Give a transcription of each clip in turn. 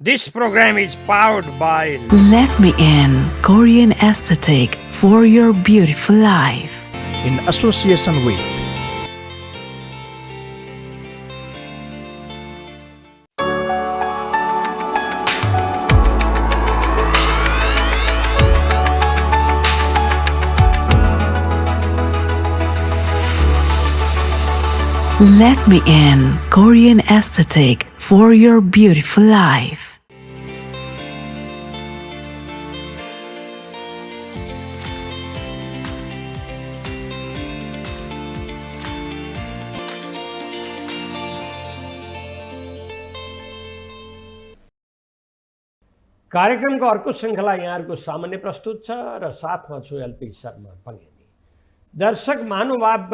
This program is powered by Let Me In, Korean aesthetic for your beautiful life. in association with Let Me In, Korean aesthetic for your beautiful life. कार्यक्रमको अर्को श्रृङ्खला यहाँहरूको सामान्य प्रस्तुत छ र साथमा छु एलपी शर्मा पङ्गेनी। दर्शक महानुभाव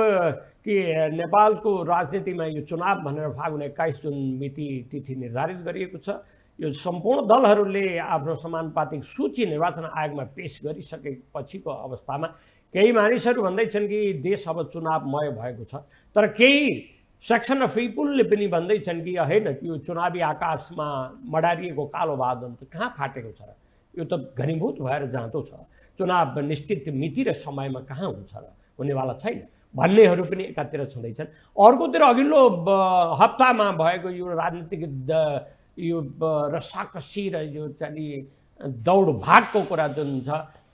कि नेपालको राजनीतिमा यो चुनाव भनेर फागुन 21 जुन मिति तिथि निर्धारित गरिएको छ। यो सम्पूर्ण दलहरूले आफ्नो समानुपातिक सूची निर्वाचन आयोगमा पेश गरिसकेपछिको अवस्थामा केही मानिसहरू भन्दैछन् कि देश अब चुनावमय भएको छ, तर केही सेक्सन अफ पिपुलले पनि भन्दैछन् कि होइन कि यो चुनावी आकाशमा मडारिएको कालो बादल त कहाँ फाटेको छ र, यो त घनीभूत भएर जाँदो छ, चुनाव निश्चित मिति र समयमा कहाँ हुन्छ र, हुनेवाला छैन भन्नेहरू पनि एकातिर छँदैछन्। अर्कोतिर अघिल्लो हप्तामा भएको यो राजनीतिक यो रसाकसी र यो चाहिँ दौड भागको कुरा जुन छ,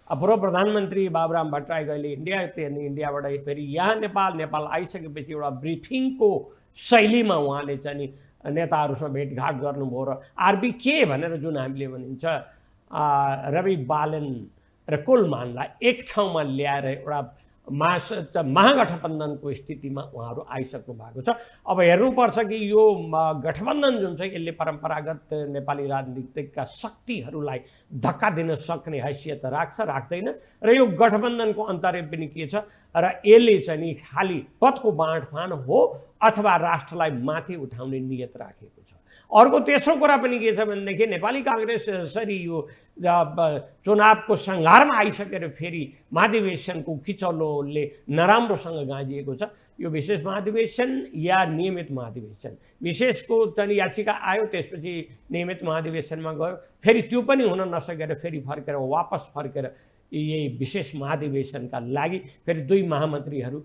पूर्व प्रधानमन्त्री बाबुराम भट्टराई अहिले इन्डिया अनि इन्डियाबाट फेरि यहाँ नेपाल आइसकेपछि एउटा ब्रिफिङको शैलीमा उहाँले चाहिँ नेताहरूसँग भेटघाट गर्नुभयो र आरबीके भनेर जुन हामीले भनिन्छ रवि बालन र कुलमानलाई एक ठाउँमा ल्याएर एउटा महागठबन्धनको स्थितिमा उहाँहरू आइसक्नु भएको छ। अब हेर्नुपर्छ कि यो गठबन्धन जुन छ यसले परम्परागत नेपाली राजनीतिकका शक्तिहरूलाई धक्का दिन सक्ने हैसियत राख्छ राख्दैन, र यो गठबन्धनको अन्तर्य पनि के छ र यसले चाहिँ नि खालि पदको बाँडफाँड हो अथवा राष्ट्रलाई माथि उठाउने नियत राखेको छ। अर्को तेस्रो कुरा पनि के छ भनेदेखि नेपाली काङ्ग्रेस यसरी यो चुनावको सङ्घारमा आइसकेर फेरि महाधिवेशनको किचलोले नराम्रोसँग गाँजिएको छ। यो विशेष महाधिवेशन या नियमित महाधिवेशन, विशेषको चाहिँ याचिका आयो, त्यसपछि नियमित महाधिवेशनमा गयो, फेरि त्यो पनि हुन नसकेर फेरि फर्केर वापस फर्केर यही विशेष महाधिवेशनका लागि फेरि दुई महामन्त्रीहरू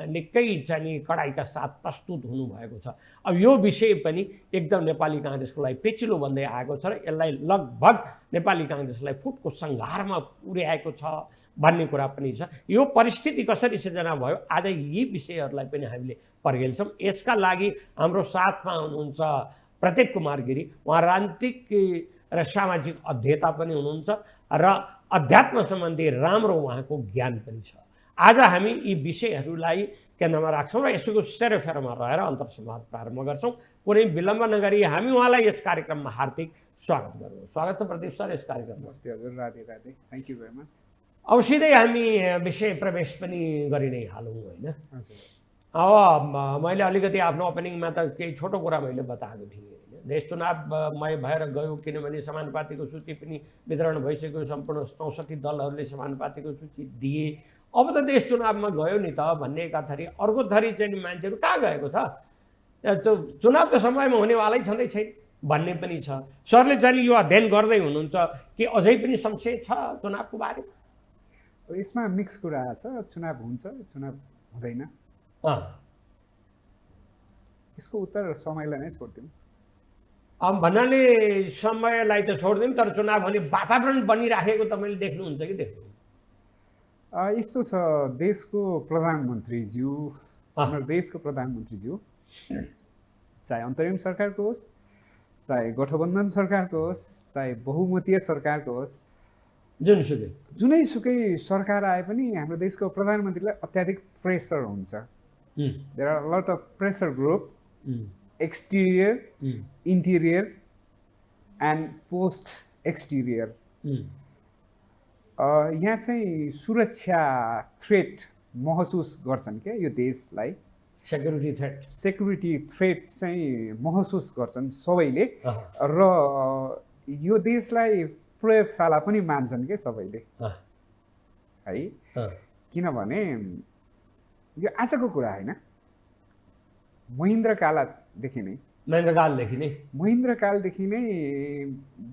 निकै चाहिँ कडाइका साथ प्रस्तुत हुनुभएको छ। अब यो विषय पनि एकदम नेपाली काङ्ग्रेसको लागि पेचिलो बन्दै आएको छ र यसलाई लगभग नेपाली काङ्ग्रेसलाई फुटको सङ्घारमा पुर्याएको छ भन्ने कुरा पनि छ। यो परिस्थिति कसरी सिर्जना भयो आज यी विषयहरूलाई पनि हामीले पर्खेल्छौँ। यसका लागि हाम्रो साथमा हुनुहुन्छ प्रदीप कुमार गिरी, उहाँ राजनीतिक र सामाजिक अध्येता पनि हुनुहुन्छ र अध्यात्म सम्बन्धी राम्रो उहाँको ज्ञान पनि छ। आज हामी यी विषयहरूलाई केन्द्रमा राख्छौँ र यसको सेरोफेरोमा रहेर अन्तर्संवाद प्रारम्भ गर्छौँ। कुनै विलम्ब नगरी हामी उहाँलाई यस कार्यक्रममा हार्दिक स्वागत गरौँ। स्वागत छ प्रदीप सर यस कार्यक्रममा। हजुर, Radhe Radhe, thank you very much. अब सिधै हामी विषय प्रवेश पनि गरि नै हालौँ होइन। अब मैले अलिकति आफ्नो ओपनिङमा त केही छोटो कुरा मैले बताएको थिएँ होइन, देश चुनावमय भएर गयो किनभने समानुपातिको सूची पनि वितरण भइसक्यो, सम्पूर्ण 64 दलहरूले समानुपातिको सूची दिए, अब त देश चुनावमा गयो नि त भन्ने एकाथरी, अर्को थरी चाहिँ मान्छेहरू कहाँ गएको छ, चुनाव त समयमा हुनेवालै छँदै छैन भन्ने पनि छ। सरले चाहिँ यो अध्ययन गर्दै हुनुहुन्छ कि अझै पनि संशय छ चुनावको बारेमा? यसमा मिक्स कुरा छ, चुनाव हुन्छ चुनाव हुँदैन, यसको उत्तर समयलाई नै छोडिदिउँ। अब भन्नाले समयलाई त छोडिदिउँ, तर चुनाव हुने वातावरण बनिराखेको तपाईँले देख्नुहुन्छ कि देख्नुहुन्छ? यस्तो छ, देशको प्रधानमन्त्रीज्यू, हाम्रो देशको प्रधानमन्त्रीज्यू चाहे अन्तरिम सरकारको होस्, चाहे गठबन्धन सरकारको होस्, चाहे बहुमतीय सरकारको होस्, जुनैसुकै सरकार आए पनि हाम्रो देशको प्रधानमन्त्रीलाई अत्याधिक प्रेसर हुन्छ। There are lot of pressure group, exterior, interior and post exterior. यहाँ चाहिँ सुरक्षा थ्रेट महसुस गर्छन् क्या यो देशलाई, सेक्युरिटी थ्रेट चाहिँ महसुस गर्छन् सबैले, र यो देशलाई प्रयोगशाला पनि मान्छन् क्या सबैले है। किनभने यो आजको कुरा होइन, महेन्द्र कालादेखि नै महेन्द्रकालदेखि नै महेन्द्रकालदेखि नै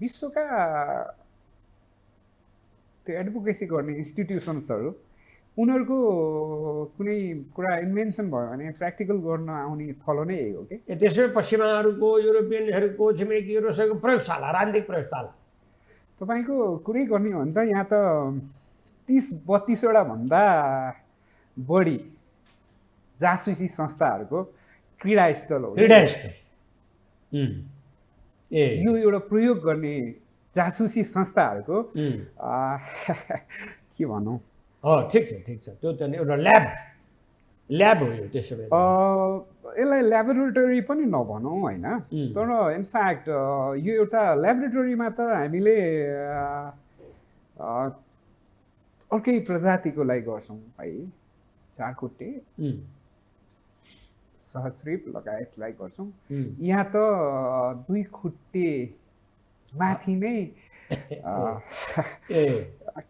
विश्वका त्यो एडभोकेसी गर्ने इन्स्टिट्युसन्सहरू उनीहरूको कुनै कुरा इन्भेन्सन भयो भने प्र्याक्टिकल गर्न आउने थलो नै यही हो कि त्यसै पश्चिमाहरूको युरोपियनहरूको छिमेकीहरूको प्रयोगशाला राजनीतिक प्रयोगशाला तपाईँको कुरै गर्ने हो भने त यहाँ त 30-32वटा भन्दा बढी जासुसी संस्थाहरूको क्रीडास्थल हो क्रीडास्थल ए यो एउटा प्रयोग गर्ने जासुसी संस्थाहरूको के भनौँ ठिक छ त्यो त एउटा ल्याब हो यो त्यसो भए यसलाई ल्याबोरेटरी पनि नभनौँ होइन तर इनफ्याक्ट यो एउटा ल्याबोरेटरीमा त हामीले अर्कै प्रजातिको लागि गर्छौँ है चारखुट्टे सहस्रीप लगायतलाई गर्छौँ यहाँ त 2 खुट्टे माथि नै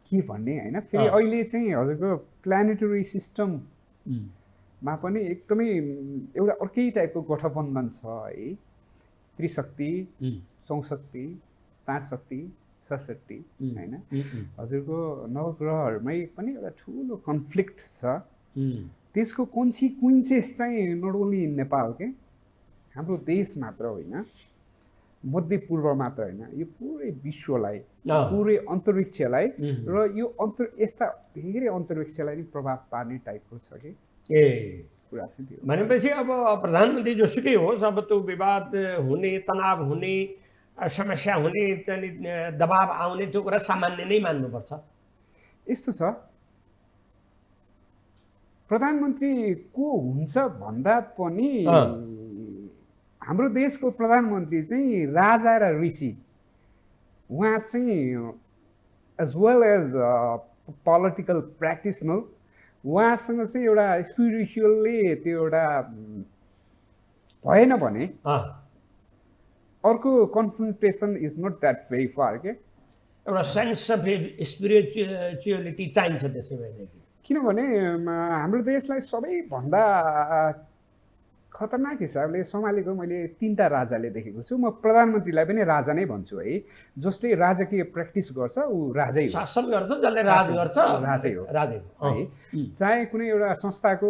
के भन्ने होइन फेरि अहिले चाहिँ हजुरको प्लानेटरी सिस्टममा पनि एकदमै एउटा अर्कै टाइपको गठबन्धन छ है त्रिशक्ति 64 5 शक्ति 66 होइन हजुरको नवग्रहहरूमै पनि एउटा ठुलो कन्फ्लिक्ट छ त्यसको कन्सिक्वेन्सेस चाहिँ नट ओन्ली इन नेपाल के हाम्रो देश मात्र होइन मध्य पूर्व मात्र होइन यो पुरै विश्वलाई पुरै अन्तरिक्षलाई र यो यस्ता धेरै अन्तरिक्षलाई नि प्रभाव पार्ने टाइपको छ कि कुरा चाहिँ त्यो भनेपछि अब प्रधानमन्त्री जोसुकै होस् अब त्यो विवाद हुने तनाव हुने समस्या हुने दबाब आउने त्यो कुरा सामान्य नै मान्नुपर्छ यस्तो छ प्रधानमन्त्री को हुन्छ भन्दा पनि हाम्रो देशको प्रधानमन्त्री चाहिँ राजा र ऋषि उहाँ चाहिँ as well as political practitioner उहाँसँग चाहिँ एउटा स्पिरिचुअल्ली त्यो एउटा भएन भने अर्को confrontation is not that very far के एउटा सेन्स अफ स्पिरिचुअलिटी चाहिन्छ त्यसै भएदेखि किनभने हाम्रो देशलाई सबैभन्दा खतरनाक हिसाबले सम्हालेको मैले 3टा राजाले देखेको छु म प्रधानमन्त्रीलाई पनि राजा नै भन्छु है जसले राजकीय प्र्याक्टिस गर्छ ऊ राजै हो शासन गर्छ जसले राज गर्छ राजै हो है चाहे कुनै एउटा संस्थाको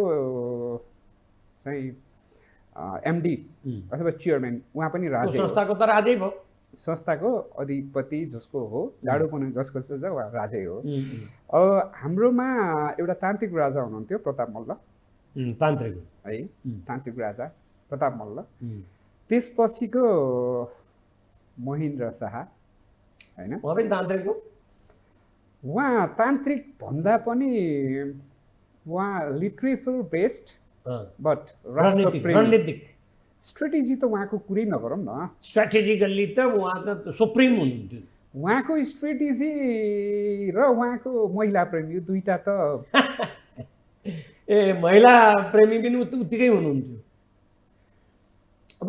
चाहिँ एमडी अथवा चेयरम्यान उहाँ पनि राजै हो संस्थाको त राजै भयो संस्थाको अधिपति जसको हो डाडुपना जसको छ उहाँ राजै हो अब हाम्रोमा एउटा तान्त्रिक राजा हुनुहुन्थ्यो प्रताप मल्ल तान्त्रिक है तान्त्रिक राजा प्रताप मल्ल त्यसपछिको महेन्द्र शाह होइन उहाँ पनि तान्त्रिक हो उहाँ तान्त्रिक भन्दा पनि उहाँ लिट्रेचर बेस्ड बट रणनीतिक स्ट्रेटेजी त उहाँको कुरै नगरौँ न स्ट्राटेजिकल्ली त उहाँ त सुप्रिम हुनुहुन्थ्यो उहाँको स्ट्रेटेजी र उहाँको महिला प्रेमी दुईटा त ए महिला प्रेमी पनि उत्तिकै हुनुहुन्थ्यो अब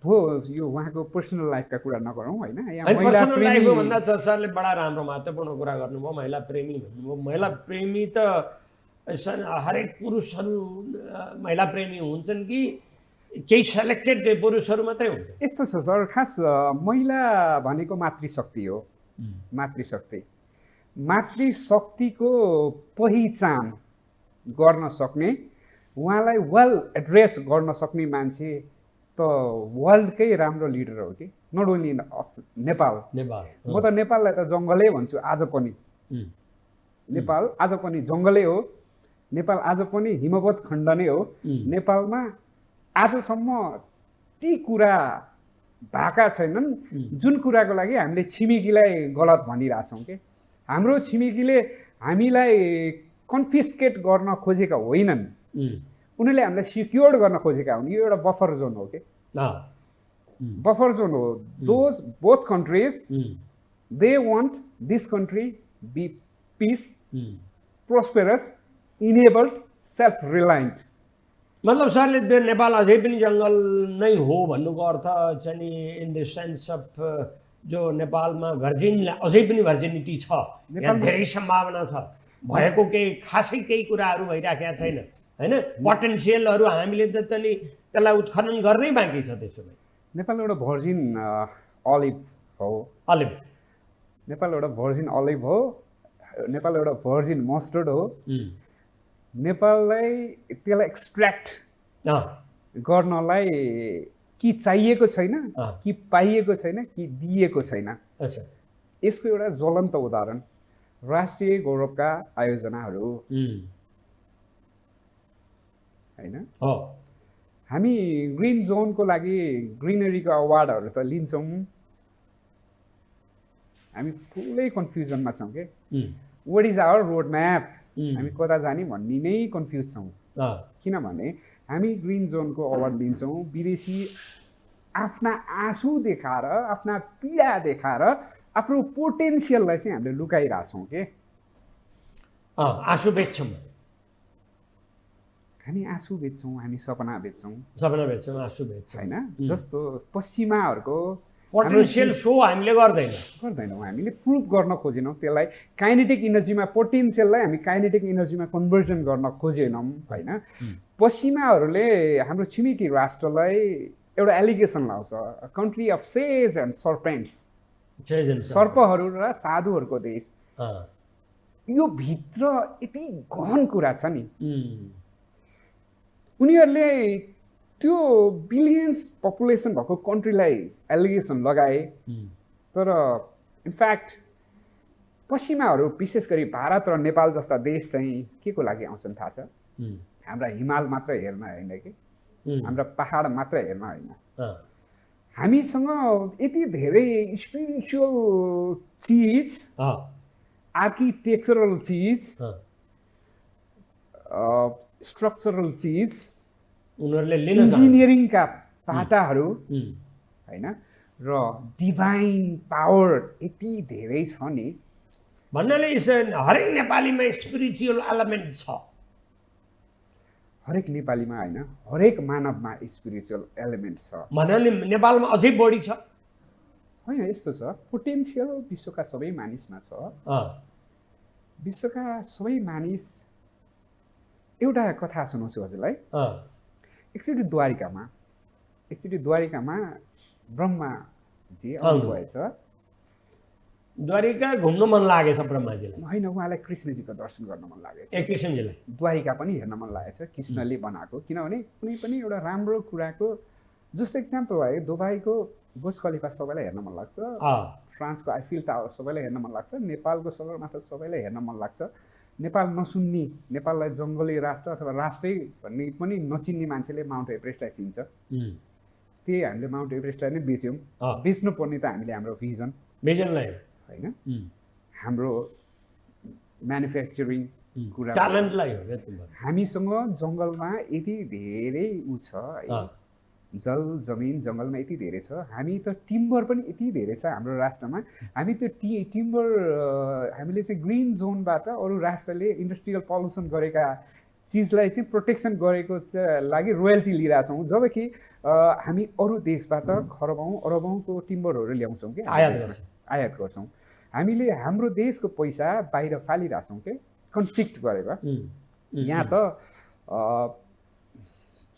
भो यो उहाँको पर्सनल लाइफका कुरा नगरौँ होइन पर्सनल लाइफको भन्दा सरले बडा राम्रो महत्त्वपूर्ण कुरा गर्नुभयो महिला प्रेमी भन्नुभयो महिला प्रेमी त हरेक पुरुषहरू महिला प्रेमी हुन्छन् कि केही सेलेक्टेड पुरुषहरू मात्रै हुन्छ यस्तो छ सर खास महिला भनेको मातृशक्ति हो मातृशक्तिको पहिचान गर्न सक्ने उहाँलाई वेल एड्रेस गर्न सक्ने मान्छे त वर्ल्डकै राम्रो लिडर हो कि नट ओन्ली इन नेपाल म त नेपाललाई त जङ्गलै भन्छु आज पनि नेपाल आज पनि जङ्गलै हो नेपाल आज पनि हिमवत खण्ड नै हो नेपालमा आजसम्म ती कुरा भएका छैनन् जुन कुराको लागि हामीले छिमेकीलाई गलत भनिरहेछौँ कि हाम्रो छिमेकीले हामीलाई कन्फिस्केट गर्न खोजेका होइनन् उनीहरूले हामीलाई सिक्योर्ड गर्न खोजेका हुन् यो एउटा बफर जोन हो कि बफर जोन हो those both countries they want this country be peace prosperous enabled self reliant मतलब सरले नेपाल अझै पनि जङ्गल नै हो भन्नुको अर्थ चाहिँ नि इन द सेन्स अफ जो नेपालमा भर्जिनलाई अझै पनि भर्जिनिटी छ यहाँ धेरै सम्भावना छ भएको केही खासै केही कुराहरू भइराखेका छैन होइन पोटेन्सियलहरू हामीले त नि त्यसलाई उत्खनन गर्नै बाँकी छ त्यसो भए नेपाल एउटा भर्जिन अलिभ हो अलिभ नेपाल एउटा भर्जिन अलिभ हो नेपाल एउटा भर्जिन मस्टर्ड हो नेपाललाई त्यसलाई एक्सट्र्याक्ट गर्नलाई कि चाहिएको छैन कि पाइएको छैन कि दिएको छैन अच्छा यसको एउटा ज्वलन्त उदाहरण राष्ट्रिय गौरवका आयोजनाहरू होइन हामी ग्रिन जोनको लागि ग्रिनरीको अवार्डहरू त लिन्छौँ हामी फुल्लै कन्फ्युजनमा छौँ के what is our road map हामी कता जाने भन्ने नै कन्फ्युज छौँ किनभने हामी ग्रिन जोनको अवार्ड दिन्छौँ विदेशी आफ्ना आँसु देखाएर आफ्ना पीडा देखाएर आफ्नो पोटेन्सियललाई चाहिँ हामीले लुकाइरहेछौँ के आँसु बेच्छौँ हामी आँसु बेच्छौँ हामी सपना बेच्छौँ सपना बेच्छौँ आँसु बेच्छौँ होइन जस्तो पश्चिमाहरूको पोटेन्सियल सो हामीले गर्दैनौँ हामीले प्रुभ गर्न खोजेनौँ त्यसलाई काइनेटिक इनर्जीमा पोटेन्सियललाई हामी काइनेटिक इनर्जीमा कन्भर्जन गर्न खोजेनौँ होइन पश्चिमाहरूले हाम्रो छिमेकी राष्ट्रलाई एउटा एलिगेसन लाउँछ कन्ट्री अफ सेज एन्ड सर्पेन्ट्स सर्पहरू र साधुहरूको देश यो भित्र यति गहन कुरा छ नि उनीहरूले त्यो बिलियन्स पपुलेसन भएको कन्ट्रीलाई एलिगेसन लगाए तर इनफ्याक्ट पश्चिमाहरू विशेष गरी भारत र नेपाल जस्ता देश चाहिँ के को लागि आउँछन् थाहा छ हाम्रा हिमाल मात्र हेर्न होइन कि हाम्रा पहाड मात्र हेर्न होइन हामीसँग यति धेरै स्पिरिचुअल चिज आर्किटेक्चरल चिज स्ट्रक्चरल चिज उनीहरूले इन्जिनियरिङका पाटाहरू होइन र डिभाइन पावर यति धेरै छ नि भन्नाले हरेक नेपालीमा स्पिरिचुअल एलिमेन्ट छ हरेक नेपालीमा होइन हरेक मानवमा स्पिरिचुअल एलिमेन्ट छ भन्नाले नेपालमा अझै बढी छ होइन यस्तो छ पोटेन्सियल विश्वका सबै मानिसमा छ विश्वका सबै मानिस एउटा कथा सुनाउँछु हजुरलाई एकचोटि द्वारिकामा ब्रह्माजी आउनुभएछ द्वारिका घुम्न मन लागेछ ब्रह्माजीलाई होइन उहाँलाई कृष्णजीको दर्शन गर्न मन लागेछ कृष्णजीलाई द्वारिका पनि हेर्न मन लागेछ कृष्णले बनाएको किनभने कुनै पनि एउटा राम्रो कुराको जस्तो इक्जाम्पल भयो दुबईको बुर्ज खलिफा सबैलाई हेर्न मन लाग्छ फ्रान्सको आइफिल टावर सबैलाई हेर्न मन लाग्छ नेपालको सगरमाथा सबैलाई हेर्न मन लाग्छ नेपाल नसुन्ने नेपाललाई जङ्गली राष्ट्र अथवा राष्ट्रै भन्ने पनि नचिन्ने मान्छेले माउन्ट एभरेस्टलाई चिन्छ त्यही हामीले माउन्ट एभरेस्टलाई नै बेच्यौँ बेच्नुपर्ने त हामीले हाम्रो भिजनलाई होइन हाम्रो म्यानुफ्याक्चरिङ कुरा हामीसँग जङ्गलमा यति धेरै ऊ छ है जल जमिन जङ्गलमा यति धेरै छ हामी त टिम्बर पनि यति धेरै छ हाम्रो राष्ट्रमा हामी त्यो टिम्बर हामीले चाहिँ ग्रिन जोनबाट अरू राष्ट्रले इन्डस्ट्रियल पल्युसन गरेका चिजलाई चाहिँ प्रोटेक्सन गरेको लागि रोयल्टी लिइरहेछौँ जबकि हामी अरू देशबाट खरबौँ अरबौँको टिम्बरहरू ल्याउँछौँ कि आयात गर्छौँ हामीले हाम्रो देशको पैसा बाहिर फालिरहेछौँ कि कन्फ्लिक्ट गरेर यहाँ त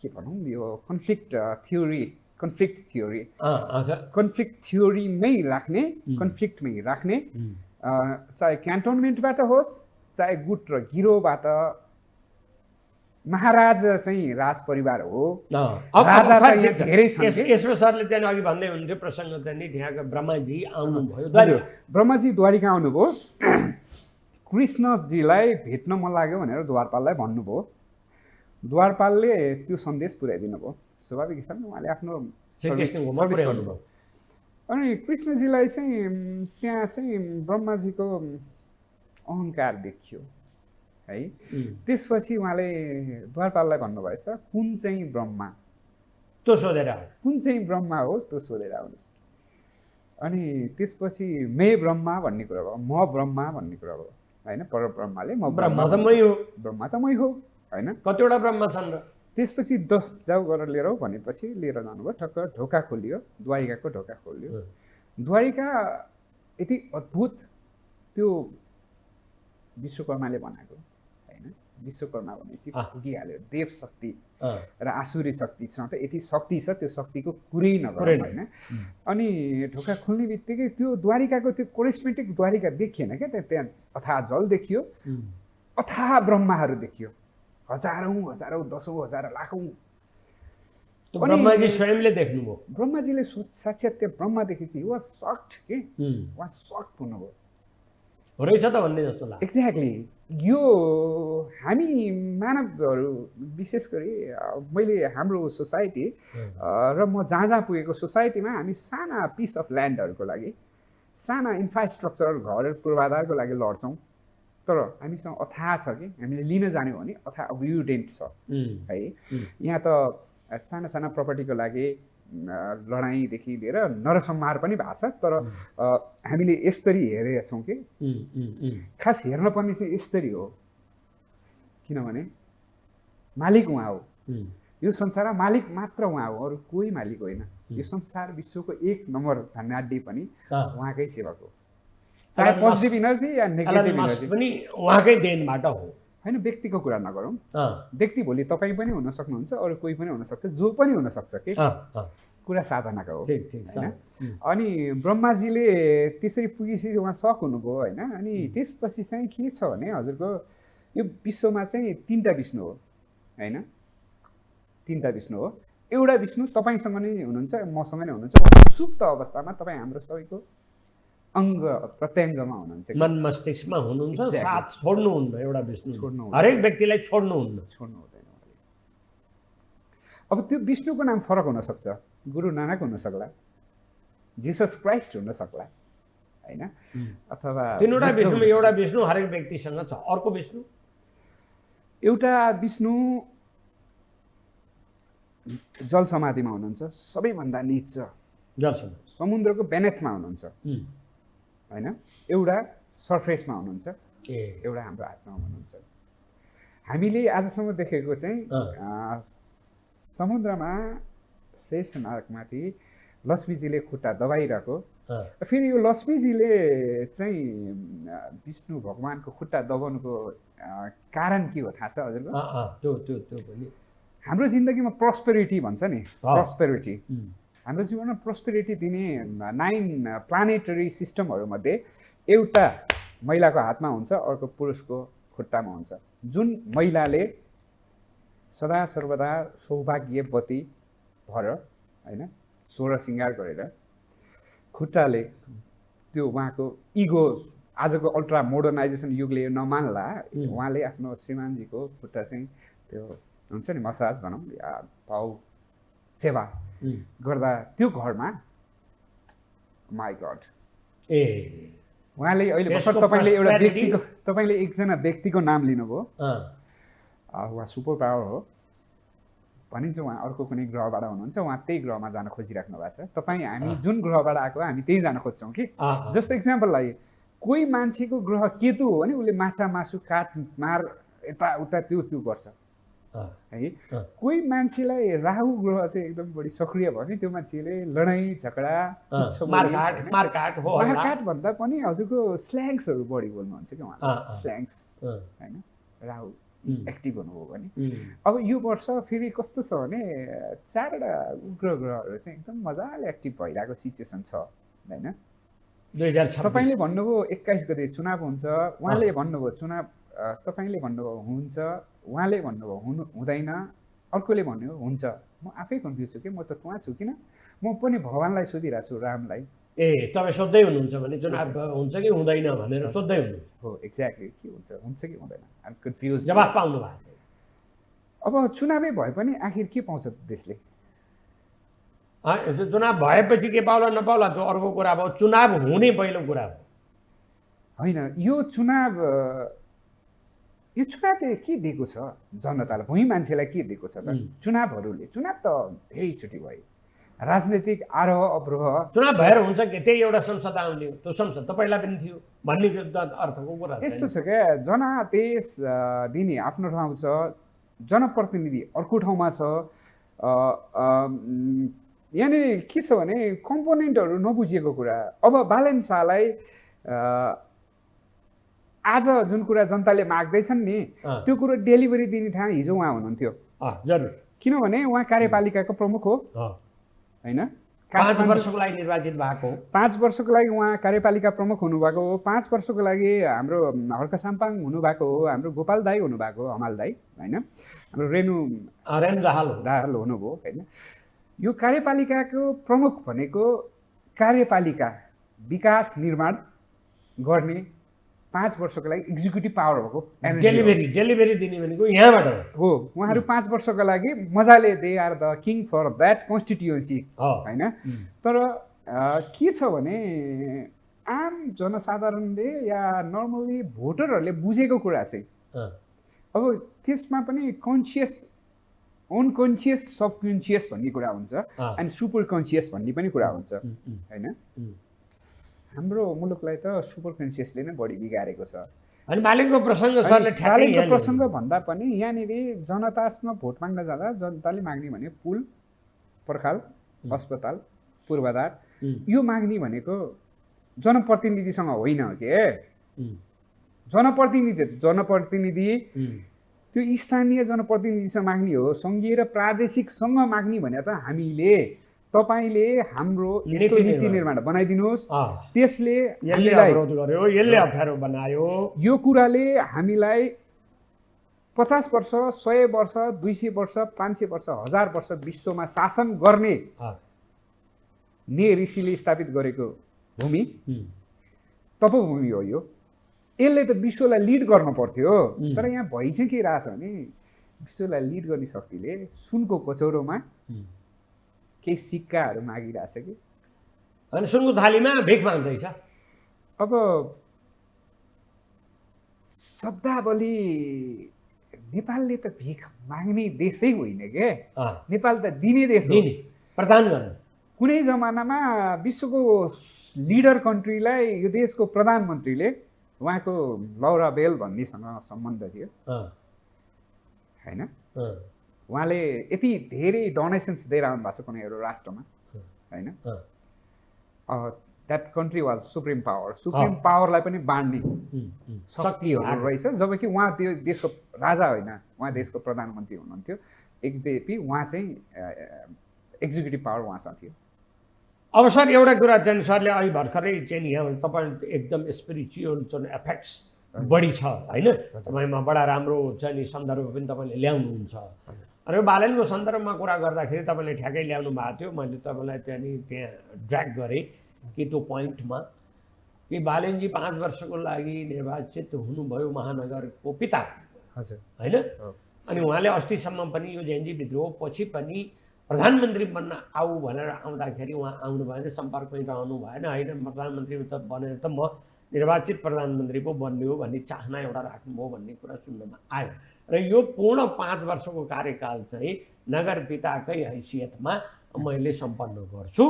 के भनौँ यो कन्फ्लिक्ट थ्योरीमै राख्ने कन्फ्लिक्टमै राख्ने चाहे क्यान्टोनमेन्टबाट होस् चाहे गुट र गिरोबाट महाराज चाहिँ राज परिवार हो राजा धेरै छन् यसमा सरले त्यहाँ अघि भन्दै हुनुहुन्थ्यो प्रसङ्ग चाहिँ नि त्यहाँको ब्रह्माजी आउनुभयो ब्रह्माजी द्वारिका आउनुभयो कृष्णजीलाई भेट्न मन लाग्यो भनेर द्वारपाललाई भन्नुभयो द्वारपालले त्यो सन्देश पुर्याइदिनु भयो स्वाभाविक हिसाबले उहाँले आफ्नो सर्भिस गर्नुभयो अनि कृष्णजीलाई चाहिँ त्यहाँ चाहिँ ब्रह्माजीको अहङ्कार देखियो है त्यसपछि उहाँले द्वारपाललाई भन्नुभएछ कुन चाहिँ ब्रह्मा त्यो सोधेर कुन चाहिँ ब्रह्मा होस् त्यो सोधेर आउनुहोस् अनि त्यसपछि मे ब्रह्मा भन्ने कुरा भयो म ब्रह्मा भन्ने कुरा भयो होइन परब्रह्माले म ब्रह्मा त मै हो ब्रह्मा त मै हो होइन कतिवटा ब्रह्मा छन् र त्यसपछि जाऊ गरेर लिएर भनेपछि लिएर जानुभयो ठक्क ढोका खोलियो द्वारिकाको ढोका खोलियो द्वारिका यति अद्भुत त्यो विश्वकर्माले बनाएको होइन विश्वकर्मा भनेपछि पुगिहाल्यो देव शक्ति अँ, र आसुरी शक्तिसँग त यति शक्ति छ त्यो शक्तिको कुरै नगरौँ कुरै होइन अनि ढोका खोल्ने बित्तिकै त्यो द्वारिकाको त्यो कोरिस्मेटिक द्वारिका देखिएन क्या त्यहाँ अथाह जल देखियो अथाह ब्रह्माहरू देखियो हजारौँ हजारौँ दसौँ हजार लाखौँ त्यो ब्रह्माजी स्वयंले देख्नुभयो ब्रह्माजीले साक्षात त्यो ब्रह्मा देखेपछि वाज सक्ड के उहाँ सक्ड हुनुभयो रहेछ त भन्ने जस्तो लाग्छ एक्ज्याक्टली यो हामी मानवहरू विशेष गरी मैले हाम्रो सोसाइटी र म जहाँ जहाँ पुगेको सोसाइटीमा हामी साना पिस अफ ल्यान्डहरूको लागि साना इन्फ्रास्ट्रक्चर घर पूर्वाधारको लागि लड्छौँ तर हामीसँग अथाह छ कि हामीले लिन जान्यौँ भने अथाह अब्युडेन्ट छ है यहाँ त साना साना प्रपर्टीको लागि लडाइँदेखि लिएर नरसंहार पनि भएको छ तर हामीले यसरी हेरेका छौँ कि खास हेर्न पर्ने चाहिँ यसरी हो किनभने मालिक उहाँ हो यो संसारमा मालिक मात्र उहाँ हो अरू कोही मालिक होइन यो संसार विश्वको 1 नम्बर धनाढ्य पनि उहाँकै सेवक हो चाहे पोजिटिभ इनर्जी या नेगेटिभ इनर्जी पनि उहाँकै देनबाट हो होइन व्यक्तिको कुरा नगरौँ व्यक्ति भोलि तपाईँ पनि हुन सक्नुहुन्छ अरू कोही पनि हुनसक्छ जो पनि हुनसक्छ कि कुरा साधनाको हो होइन अनि ब्रह्माजीले त्यसरी पुगेपछि उहाँ सक हुनुभयो होइन अनि त्यसपछि चाहिँ के छ भने हजुरको यो विश्वमा चाहिँ 3टा विष्णु हो होइन 3टा विष्णु हो एउटा विष्णु तपाईँसँग नै हुनुहुन्छ मसँग नै हुनुहुन्छ सुप्त अवस्थामा तपाईँ हाम्रो सबैको अङ्ग प्रत्यङ्गमा हुनुहुन्छ मन मस्तिष्कमा हुनुहुन्छ साथ छोड्नुहुन्न एउटा विष्णु हरेक व्यक्तिलाई छोड्नु हुँदैन अब त्यो विष्णुको नाम फरक हुन सक्छ गुरु नानक हुन सक्ला जिसस क्राइस्ट हुन सक्ला होइन अथवा तीनवटा विष्णु एउटा विष्णु हरेक व्यक्तिसँग छ अर्को विष्णु एउटा विष्णु जल समाधिमा हुनुहुन्छ सबैभन्दा निच जल समाधि समुद्रको बेनेथमा हुनुहुन्छ होइन एउटा सरफेसमा हुनुहुन्छ एउटा हाम्रो आत्मामा हुनुहुन्छ हामीले आजसम्म देखेको चाहिँ समुद्रमा शेष नागमाथि लक्ष्मीजीले खुट्टा दबाइरहेको फेरि यो लक्ष्मीजीले चाहिँ विष्णु भगवानको खुट्टा दबाउनुको कारण के हो थाहा छ हजुरको हाम्रो जिन्दगीमा प्रोस्पेरिटी भन्छ नि प्रोस्पेरिटी हाम्रो जीवनमा प्रोस्पेरिटी दिने 9 प्लानेटरी सिस्टमहरूमध्ये एउटा महिलाको हातमा हुन्छ अर्को पुरुषको खुट्टामा हुन्छ जुन महिलाले सदा सर्वदा सौभाग्यवती भएर होइन 16 श्रृङ्गार गरेर खुट्टाले त्यो उहाँको इगो आजको अल्ट्रा मोडर्नाइजेसन युगले यो नमान्ला उहाँले आफ्नो श्रीमानजीको खुट्टा चाहिँ त्यो हुन्छ नि मसाज भनौँ या भाउ सेवा गर्दा त्यो घरमा माई गड उहाँले अहिले भर्खर तपाईँले एउटा व्यक्तिको तपाईँले एकजना व्यक्तिको नाम लिनुभयो उहाँ सुपर पावर हो भनिन्छ उहाँ अर्को कुनै ग्रहबाट हुनुहुन्छ उहाँ त्यही ग्रहमा जान खोजिराख्नु भएको छ तपाईँ हामी जुन ग्रहबाट आएको हामी त्यही जान खोज्छौँ कि जस्तो इक्जाम्पललाई कोही मान्छेको ग्रह केतु हो भने उसले माछा मासु काट मार यताउता त्यो गर्छ है कोही मान्छेलाई राहु ग्रह चाहिँ एकदम बढी सक्रिय भयो भने त्यो मान्छेले लडाइँ झगडा मारकाट भन्दा पनि हजुरको स्ल्याङ्सहरू बढी बोल्नुहुन्छ कि उहाँ स्ल्याङ्स होइन राहु एक्टिभ हुनुभयो भने अब यो वर्ष फेरि कस्तो छ भने 4वटा उग्र ग्रहहरू चाहिँ एकदम मजाले एक्टिभ भइरहेको सिचुएसन छ होइन तपाईँले भन्नुभयो 21 गते चुनाव हुन्छ उहाँले भन्नुभयो चुनाव तपाईँले भन्नुभयो हुन्छ उहाँले भन्नुभयो हुँदैन अर्कोले भन्यो हुन्छ म आफै कन्फ्युज छु कि म त उहाँ छु किन म पनि भगवान्लाई सोधिरहेको छु रामलाई तपाईँ सोध्दै हुनुहुन्छ भने चुनाव हुन्छ कि हुँदैन भनेर सोध्दै हुनुहुन्छ हो एक्ज्याक्टली के हुन्छ कि हुँदैन आइ एम कन्फ्युज जवाफ पाउनु भएको अब चुनावै भए पनि आखिर के पाउँछ देशले चुनाव भएपछि के पाउला नपाउला त्यो अर्को कुरा भयो चुनाव हुने पहिलो कुरा हो होइन यो चुनावले के दिएको छ जनतालाई भुइँ मान्छेलाई के दिएको छ त चुनावहरूले चुनाव त धेरैचोटि भयो राजनीतिक आरोह अवरोह चुनाव भएर हुन्छ कि त्यही एउटा संसद आउने त्यो संसद त पहिला पनि थियो भन्ने अर्थको कुरा यस्तो छ क्या जनादेश दिने आफ्नो ठाउँ छ जनप्रतिनिधि अर्को ठाउँमा छ यहाँनिर के छ भने कम्पोनेन्टहरू नबुझिएको कुरा अब बालेन शाहलाई आज जुन कुरा जनताले माग्दैछन् नि त्यो कुरो डेलिभरी दिने ठाउँ हिजो उहाँ हुनुहुन्थ्यो जरुर किनभने उहाँ कार्यपालिकाको प्रमुख हो होइन 5 वर्षको लागि निर्वाचित भएको 5 वर्षको लागि उहाँ कार्यपालिका प्रमुख हुनुभएको हो 5 वर्षको लागि हाम्रो हर्क साम्पाङ हुनुभएको हो हाम्रो गोपाल दाई हुनुभएको हो हमाल दाई होइन हाम्रो रेणु दाहाल हुनुभयो होइन यो कार्यपालिकाको प्रमुख भनेको कार्यपालिका विकास निर्माण गर्ने 5 वर्षको लागि एक्जिक्युटिभ पावर भएको डेलिभरी दिने भनेको यहाँबाट हो उहाँहरू 5 वर्षको लागि मजाले they are the king for that constituency होइन तर के छ भने आम जनसाधारणले या नर्मली भोटरहरूले बुझेको कुरा चाहिँ अब त्यसमा पनि कन्सियस अनकन्सियस सबकन्सियस भन्ने कुरा हुन्छ एन्ड सुपर कन्सियस भन्ने पनि कुरा हुन्छ होइन हाम्रो मुलुकलाई त सुपर कन्सियसले नै बढी बिगारेको छ अनि मालिकको प्रसङ्ग सरले मालिकको प्रसङ्ग भन्दा पनि यहाँनिर जनतासँग भोट माग्न जाँदा जनताले माग्ने भने पुल पर्खाल अस्पताल पूर्वाधार यो माग्ने भनेको जनप्रतिनिधिसँग होइन के जनप्रतिनिधि त्यो स्थानीय जनप्रतिनिधिसँग माग्ने हो सङ्घीय र प्रादेशिकसँग माग्ने भने त हामीले तपाईले हाम्रो यस्तो नीति निर्माण बनाइदिनुहोस् त्यसले यसले अप्ठ्यारो बनायो यो कुराले हामीलाई 50 वर्ष 100 वर्ष 200 वर्ष 500 वर्ष 1000 वर्ष विश्वमा शासन गर्ने ने ऋषिले स्थापित गरेको भूमि तपोभूमि हो यो यसले त विश्वलाई लिड गर्न पर्थ्यो तर यहाँ भइ चाहिँ के रहेछ भने विश्वलाई लिड गर्ने शक्तिले सुनको कचौरोमा केही सिक्काहरू मागिरहेछ कि अनि सुनको थालीमा भिख माग्दैछ अब शब्दावली नेपालले त भिख माग्ने देशै होइन के नेपाल त दिने देश हो प्रदान गर्ने कुनै जमानामा विश्वको लिडर कन्ट्रीलाई यो देशको प्रधानमन्त्रीले उहाँको लौरा बेल भन्नेसँग सम्बन्ध थियो होइन उहाँले यति धेरै डोनेसन्स दिएर आउनु भएको छ कुनै एउटा राष्ट्रमा होइन द्याट कन्ट्री वाज सुप्रिम पावरलाई पनि बाँड्ने शक्तिहरू रहेछ जबकि उहाँ त्यो देशको राजा होइन उहाँ देशको प्रधानमन्त्री हुनुहुन्थ्यो यद्यपि उहाँ चाहिँ एक्जिक्युटिभ पावर उहाँसँग थियो अब सर एउटा कुरा चाहिँ सरले अहिले भर्खरै चाहिँ यहाँ तपाईँ एकदम स्पिरिचुअल चाहिँ एफेक्ट्स बढी छ होइन तपाईँमा बडा राम्रो चाहिँ नि सन्दर्भ पनि तपाईँले ल्याउनुहुन्छ र बालेनको सन्दर्भमा कुरा गर्दाखेरि तपाईँले ठ्याक्कै ल्याउनु भएको थियो मैले तपाईँलाई त्यहाँ ड्र्याग गरेँ कि त्यो पोइन्टमा कि बालेनजी 5 वर्षको लागि निर्वाचित हुनुभयो महानगरको पिता हजुर होइन अनि उहाँले अस्तिसम्म पनि यो जेएनजी विद्रोह पछि पनि प्रधानमन्त्री बन्न आऊ भनेर आउँदाखेरि उहाँ आउनु भएन सम्पर्कमै रहनु भएन होइन प्रधानमन्त्री त बनेर त म निर्वाचित प्रधानमन्त्री पो बन्ने हो भन्ने चाहना एउटा राख्नुभयो भन्ने कुरा सुन्नमा आयो र यो पूर्ण 5 वर्षको कार्यकाल चाहिँ नगर पिताकै हैसियतमा मैले सम्पन्न गर्छु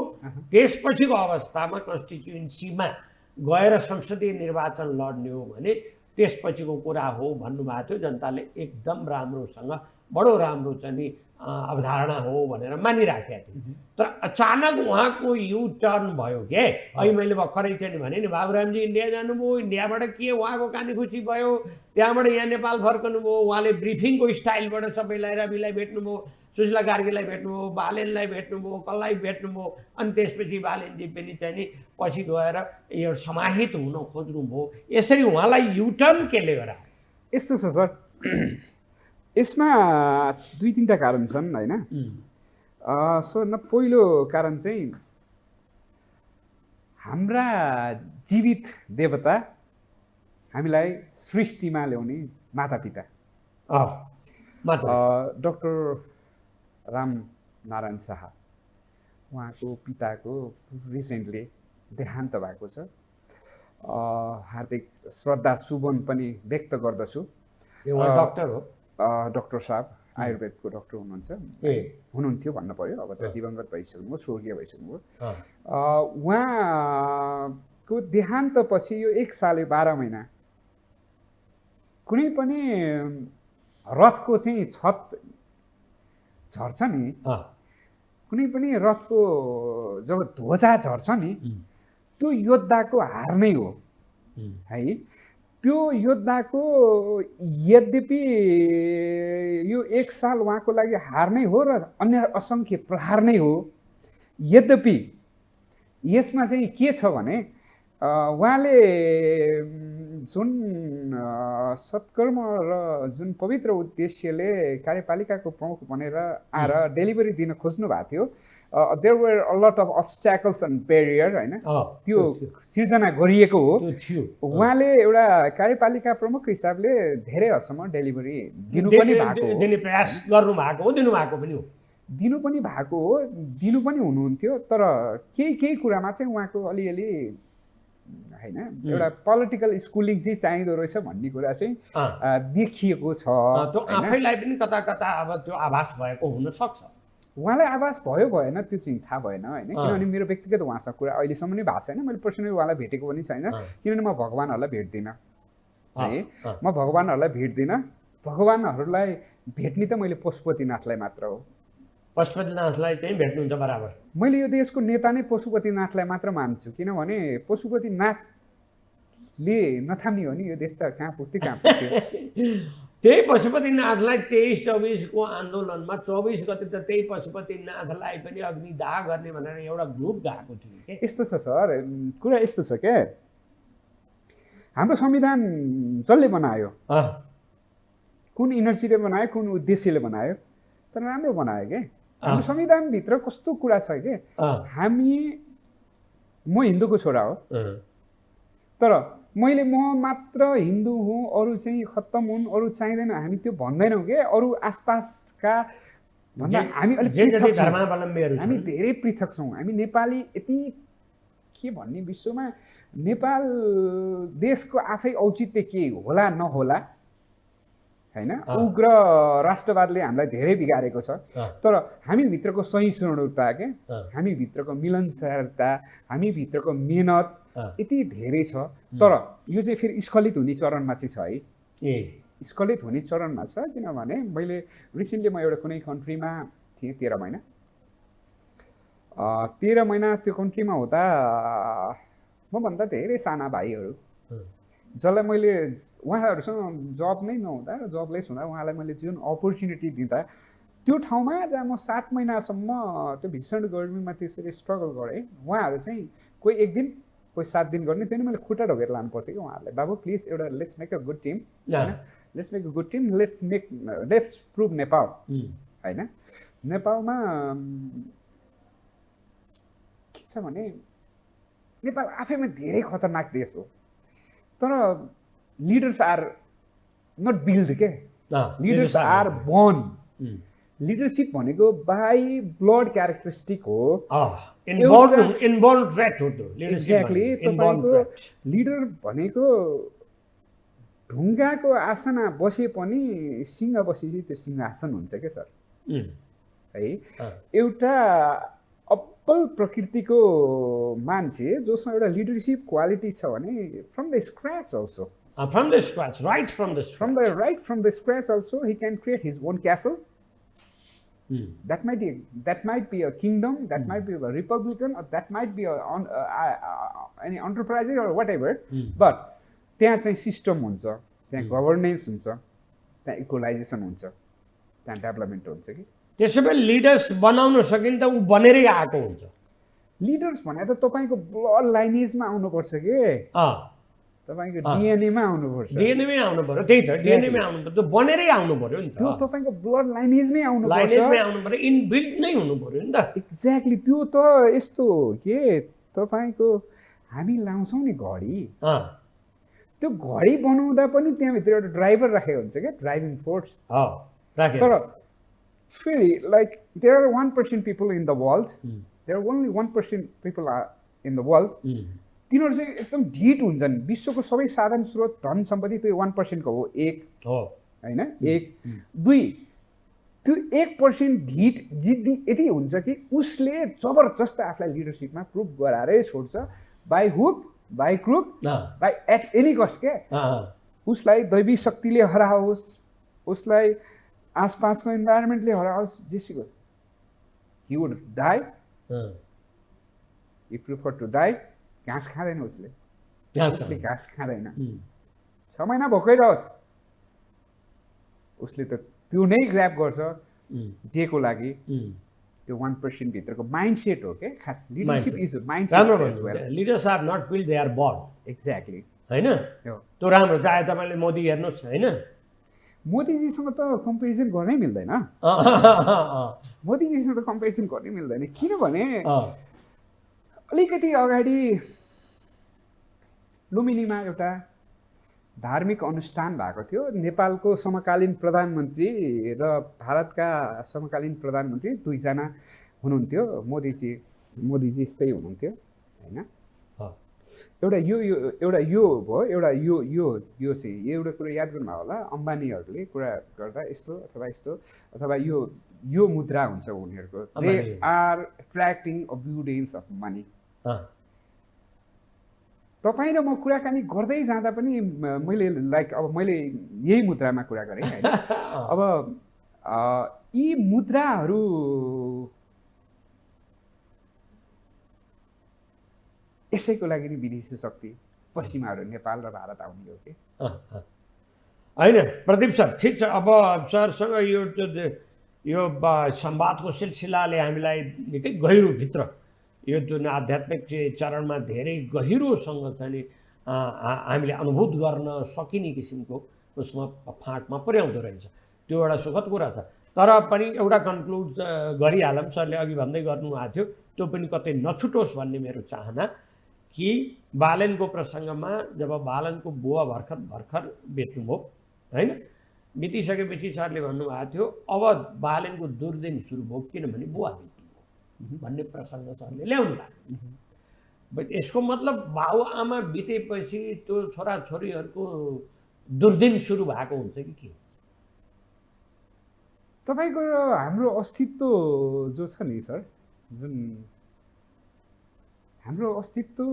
त्यसपछिको अवस्थामा कन्स्टिट्युएन्सीमा गएर संसदीय निर्वाचन लड्ने हो भने त्यसपछिको कुरा हो भन्नुभएको थियो जनताले एकदम राम्रोसँग बडो राम्रो चाहिँ नि अवधारणा हो भनेर मानिराखेका थिए तर अचानक उहाँको यु टर्न भयो के अहिले मैले भर्खरै चाहिँ भने नि बाबुरामजी इन्डिया जानुभयो इन्डियाबाट के उहाँको कानेखुसी भयो त्यहाँबाट यहाँ नेपाल फर्कनुभयो उहाँले ब्रिफिङको स्टाइलबाट सबैलाई रविलाई भेट्नुभयो सुशीला कार्कीलाई भेट्नुभयो बालेनलाई भेट्नुभयो कसलाई भेट्नुभयो अनि त्यसपछि बालेनजी पनि चाहिँ नि पछि गएर यो समाहित हुन खोज्नुभयो यसरी उहाँलाई युटर्न केले गरायो यस्तो छ सर यसमा 2-3टा कारण छन् होइन पहिलो कारण चाहिँ हाम्रा जीवित देवता हामीलाई सृष्टिमा ल्याउने मातापिता डाक्टर राम नारायण शाह उहाँको पिताको रिसेन्टली देहान्त भएको छ हार्दिक श्रद्धा सुमन पनि व्यक्त गर्दछु डाक्टर हो डाक्टर साहब आयुर्वेदको डाक्टर हुनुहुन्थ्यो भन्न पर्यो अब त दिवंगत भइसक्नुभयो स्वर्गीय भइसक्नुभयो उहाँको देहान्तपछि यो 1 साल 12 महिना कुनै पनि रथको चाहिँ छत झर्छ नि कुनै पनि रथको जब ध्वजा झर्छ नि त्यो योद्धाको हार नै हो है त्यो योद्धाको यद्यपि यो 1 साल उहाँको लागि हार नै हो र अन्य असङ्ख्य प्रहार नै हो। यद्यपि यसमा चाहिँ के छ भने उहाँले जुन सत्कर्म र जुन पवित्र उद्देश्यले कार्यपालिकाको प्रमुख बनेर आएर डेलिभरी दिन खोज्नु भएको थियो, there were a lot of obstacles and barrier हैन, त्यो सिर्जना गरिएको हो। उहाँले एउटा कार्यपालिका प्रमुख हिसाबले धेरै हदसम्म डेलिभरी दिनु पनि भएको हो, दिने प्रयास गर्नु भएको हो, दिनु भएको पनि हो, दिनु पनि भएको हो, दिनु पनि हुनुहुन्थ्यो। तर केही कुरामा चाहिँ उहाँको अलिअलि हैन एउटा पोलिटिकल स्कुलिङ चाहिँ चाहिँदो रहेछ भन्ने कुरा चाहिँ देखिएको छ। त्यो आफैलाई पनि कता कता अब त्यो आभास भएको हुन सक्छ। उहाँलाई आभास भयो भएन त्यो चाहिँ थाहा भएन हैन, किनभने मेरो व्यक्तिगत उहाँसँग कुरा अहिलेसम्म नै भएको छैन। मैले पर्सनली उहाँलाई भेटेको पनि छैन, किनभने म भगवानहरूलाई भेट्दिनँ है, म भगवानहरूलाई भेट्दिनँ। भगवानहरूलाई भेट्ने त मैले पशुपतिनाथलाई मात्र हो। पशुपतिनाथलाई चाहिँ भेट्नुहुन्छ बराबर। मैले यो देशको नेता नै पशुपतिनाथलाई मात्र मान्छु, किनभने पशुपतिनाथले नथाम्ने हो नि यो देश त कहाँ पुग्थ्यो कहाँ पुग्थ्यो। त्यही पशुपतिनाथलाई 23-24 को आन्दोलनमा 24 गते त त्यही पशुपतिनाथलाई पनि अग्निदाह गर्ने भनेर एउटा ग्रुप गएको थियो के। यस्तो छ सर, कुरा यस्तो छ के, हाम्रो संविधान जसले बनायो, कुन इनर्जीले बनायो, कुन उद्देश्यले बनायो, तर राम्रो बनायो के। हाम्रो संविधानभित्र कस्तो कुरा छ के, म हिन्दूको छोरा हो, तर म मात्र हिन्दू हुँ, अरू चाहिँ खत्तम हुन्, अरू चाहिँदैन, हामी त्यो भन्दैनौँ के। अरू आसपासका भन्दा हामी अलिक पृथक छौँ, हामी धेरै पृथक छौँ। हामी नेपाली यति के भन्ने विश्वमा नेपाल देशको आफै औचित्य के होला नहोला हैन, उग्र राष्ट्रवादले हामीलाई धेरै बिगारेको छ। तर हामीभित्रको सहिष्णुता के, हामीभित्रको मिलनसारता, हामीभित्रको मेहनत यति धेरै छ। तर यो चाहिँ फेरि स्खलित हुने चरणमा चाहिँ छ है, स्खलित हुने चरणमा छ। किनभने मैले रिसेन्टली म एउटा कुनै कन्ट्रीमा थिएँ 13 महिना, 13 महिना त्यो कन्ट्रीमा हुँदा मभन्दा धेरै साना भाइहरू जसलाई मैले उहाँहरूसँग जब नै नहुँदा र जबलेस हुँदा उहाँलाई मैले जुन अपर्च्युनिटी दिँदा, त्यो ठाउँमा जहाँ म 7 महिनासम्म त्यो भीषण गर्मीमा त्यसरी स्ट्रगल गरेँ, उहाँहरू चाहिँ कोही 1 दिन कोही 7 दिन गर्ने, त्यो नि मैले खुट्टा ढोकेर लानु पर्थ्यो कि उहाँहरूलाई। बाबु प्लिज एउटा let's make a good team, let's make a good team, let's prove Nepal होइन। नेपालमा के छ भने नेपाल आफैमा धेरै खतरनाक देश हो, तर लिडर्स आर नट बिल्ड के, लिडर्स आर बोर्न। लिडरसिप भनेको बाई ब्लड क्यारेक्टरिस्टिक हो, इनबोर्न ट्रेट हो त्यो। एक्ज्याक्टली, तपाईँको लिडर भनेको ढुङ्गाको आसनमा बसे पनि सिंह बसेपछि त्यो सिंहासन हुन्छ क्या सर है। एउटा अब्बल प्रकृतिको मान्छे जोसँग एउटा लिडरसिप क्वालिटी छ भने from the scratch also, from the scratch, right from the scratch, from the scratch also he can create his own castle. That might be a kingdom, that might be a republican, or that might be any enterprise or whatever. But त्यहाँ चाहिँ system हुन्छ, त्यहाँ governance हुन्छ, त्यहाँ इक्वलाइजेसन हुन्छ, त्यहाँ development हुन्छ कि। त्यसैले लिडर्स बनाउन सकिन्छ त उ बनेरै आएको हुन्छ। लिडर्स भने त तपाईको ब्लड लाइनेजमा आउनुपर्छ के, तपाईको डीएनएमा आउनुपर्छ, डीएनएमै आउनु पर्यो। त्यही त डीएनएमै आउनु पर्यो, त्यो बनेरै आउनु पर्यो नि त। त्यो तपाईको ब्लड लाइनेजमै आउनुपर्छ, लाइनेजमै आउनु पर्यो, इनबिल्ट नै हुनु पर्यो नि त। एक्ज्याक्टली, त्यो त यस्तो के तपाईको हामी लाउँछौँ नि घडी, त्यो घडी बनाउँदा पनि त्यहाँभित्र एउटा ड्राइभर राखेको हुन्छ क्या, ड्राइभिङ फोर्स। तर फेरि like there are 1% people in the world, there are only 1% people are in the world. तिनीहरू चाहिँ एकदम ढिट हुन्छन्। विश्वको सबै साधन स्रोत धन सम्पत्ति त्यो 1% को हो, एक होइन, एक। दुई, त्यो 1% ढिट जिद्दी यति हुन्छ कि उसले जबरजस्त आफूलाई लिडरसिपमा प्रुभ गराएरै छोड्छ, by hook by crook, by at any cost के। उसलाई दैवी शक्तिले हराओस्, उसलाई आसपासको इन्भाइरोमेन्टले हराओस्, जेसुकै होस्, he would die, he prefer to die. घाँस खाँदैन उसले घाँस खाँदैन। 6 महिना भोकै रहोस् उसले त त्यो नै ग्र्याब गर्छ जेको लागि त्यो 1% भित्रको माइन्डसेट हो के खास लिडरशिप इज राम्रो माइन्डसेट एज वेल भन्नु leaders are not build they are born exactly होइन त्यो राम्रो चाहे तपाईँले मोदी हेर्नुहोस् होइन मोदीजीसँग त कम्पेरिजन गर्नै मिल्दैन मोदीजीसँग त कम्पेरिजन गर्नै मिल्दैन किनभने अलिकति अगाडि लुम्बिनीमा एउटा धार्मिक अनुष्ठान भएको थियो नेपालको समकालीन प्रधानमन्त्री र भारतका समकालीन प्रधानमन्त्री दुईजना हुनुहुन्थ्यो मोदीजी यस्तै हुनुहुन्थ्यो होइन एउटा यो भयो एउटा यो चाहिँ एउटा कुरा याद गर्नुभयो होला अम्बानीहरूले कुरा गर्दा यस्तो अथवा यो मुद्रा हुन्छ उनीहरूको they are attracting abundance of money तपाईँ र म कुराकानी गर्दै जाँदा पनि मैले अब मैले यही मुद्रामा कुरा गरेँ होइन अब यी मुद्राहरू यसैको लागि नि विदेशी शक्ति पश्चिमाहरू नेपाल र भारत आउने हो कि होइन प्रदीप सर ठिक छ अब सरसँग यो संवादको सिलसिलाले हामीलाई निकै गहिरोभित्र यो जुन आध्यात्मिक चरणमा धेरै गहिरोसँग चाहिँ हामीले अनुभूत गर्न सकिने किसिमको उसमा फाँटमा पुर्याउँदो रहेछ त्यो एउटा सुखद कुरा छ तर पनि एउटा कन्क्लुड गरिहालौँ सरले अघि भन्दै गर्नुभएको थियो त्यो पनि कतै नछुटोस् भन्ने मेरो चाहना कि बालनको प्रसङ्गमा जब बालनको बुवा भर्खर बेच्नुभयो होइन बितिसकेपछि सरले भन्नुभएको थियो अब बालनको दुर्दिन सुरु भयो किनभने बुवा बित्नुभयो भन्ने प्रसङ्ग सरले ल्याउनु भएको यसको मतलब बाबुआमा बितेपछि त्यो छोराछोरीहरूको दुर्दिन सुरु भएको हुन्छ कि के तपाईँको हाम्रो अस्तित्व जो छ नि सर जुन हाम्रो अस्तित्व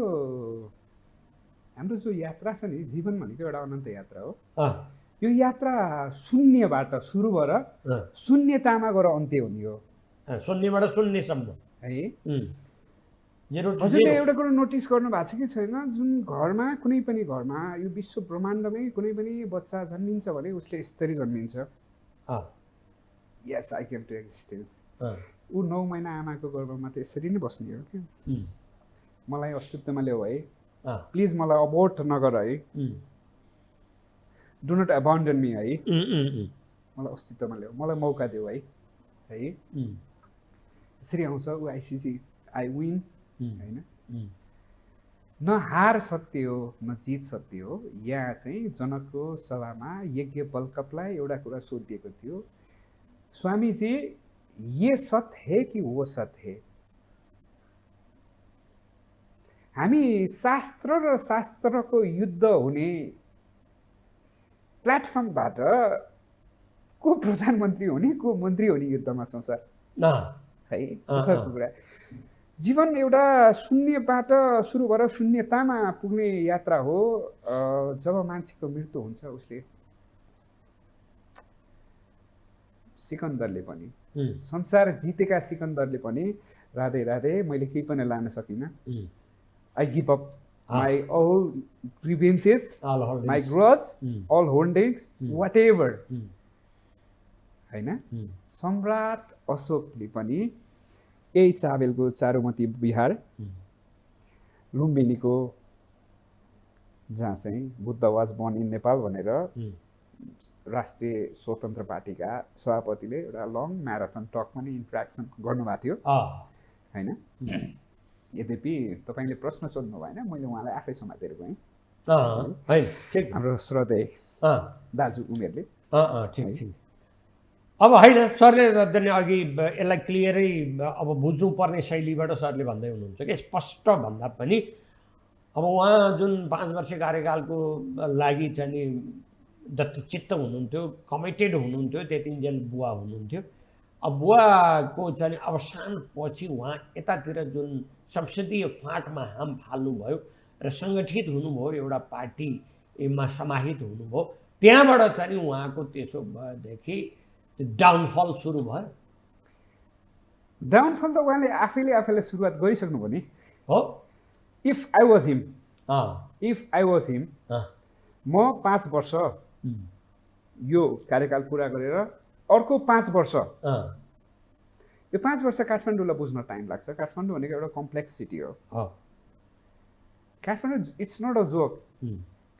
हाम्रो जो यात्रा छ नि जीवन भनेको एउटा अनन्त यात्रा हो यो यात्रा शून्यबाट सुरु भएर शून्यतामा गएर अन्त्य हुने हो शून्यबाट शून्यसम्म है हजुरले एउटा कुरो नोटिस गर्नु भएको छ कि छैन जुन घरमा कुनै पनि घरमा यो विश्व ब्रह्माण्डमै कुनै पनि बच्चा जन्मिन्छ भने उसले यसरी जन्मिन्छ yes I came to existence ऊ 9 महिना आमाको गर्भमा त यसरी नै बस्ने हो कि मलाई अस्तित्वमा ल्याऊ है प्लिज मलाई अबोर्ट नगर है डु नट एबन्डन मी है मलाई अस्तित्वमा ल्याऊ मलाई मौका देऊ है यसरी आउँछ ऊ आइसिसी आई विन होइन न हार सत्य हो न जित सत्य हो यहाँ चाहिँ जनकको सभामा यज्ञ बल्कपलाई एउटा कुरा सोधिएको थियो स्वामी जी ये सत है कि वो सत है हामी शास्त्र र शास्त्रको युद्ध हुने प्लेटफर्मबाट को प्रधानमन्त्री हुने को मन्त्री हुने युद्धमा छौँ सर है कुरा जीवन एउटा शून्यबाट सुरु भएर शून्यतामा पुग्ने यात्रा हो जब मान्छेको मृत्यु हुन्छ उसले सिकन्दरले पनि संसार जितेका सिकन्दरले पनि राधे राधे मैले केही पनि लान सकिनँ I give up my all grievances my grudge all holdings whatever होइन सम्राट अशोकले पनि यही चाबेलको चारुमती बिहार लुम्बिनीको जहाँ चाहिँ Buddha was born in Nepal भनेर राष्ट्रिय स्वतन्त्र पार्टीका सभापतिले एउटा लङ म्याराथन टक पनि इन्ट्र्याक्सन गर्नुभएको थियो होइन यद्यपि तपाईँले प्रश्न सोध्नु भएन मैले उहाँलाई आफै समातेर गएँ हाम्रो श्रद्धेय दाजु उमेरले ठिक ठिक अब होइन सरले अघि यसलाई क्लियरै अब बुझ्नुपर्ने शैलीबाट सरले भन्दै हुनुहुन्छ कि स्पष्ट भन्दा पनि अब उहाँ जुन 5 वर्ष कार्यकालको लागि चाहिँ दत्तचित्त हुनुहुन्थ्यो कमिटेड हुनुहुन्थ्यो त्यतिन्जेल बुवा हुनुहुन्थ्यो अब बुवाको चाहिँ अवसानपछि उहाँ यतातिर जुन संसदीय फाँटमा हाम फाल्नुभयो र सङ्गठित हुनुभयो एउटा पार्टीमा समाहित हुनुभयो त्यहाँबाट चाहिँ उहाँको त्यसो भएदेखि डाउनफल सुरु भयो डाउनफल त उहाँले आफैले सुरुवात गरिसक्नुभयो नि हो इफ आई वाज हिम म 5 वर्ष यो कार्यकाल पुरा गरेर अर्को 5 वर्ष यो 5 वर्ष काठमाडौँलाई बुझ्न टाइम लाग्छ। काठमाडौँ भनेको एउटा कम्प्लेक्स सिटी हो। Kathmandu it's not a joke.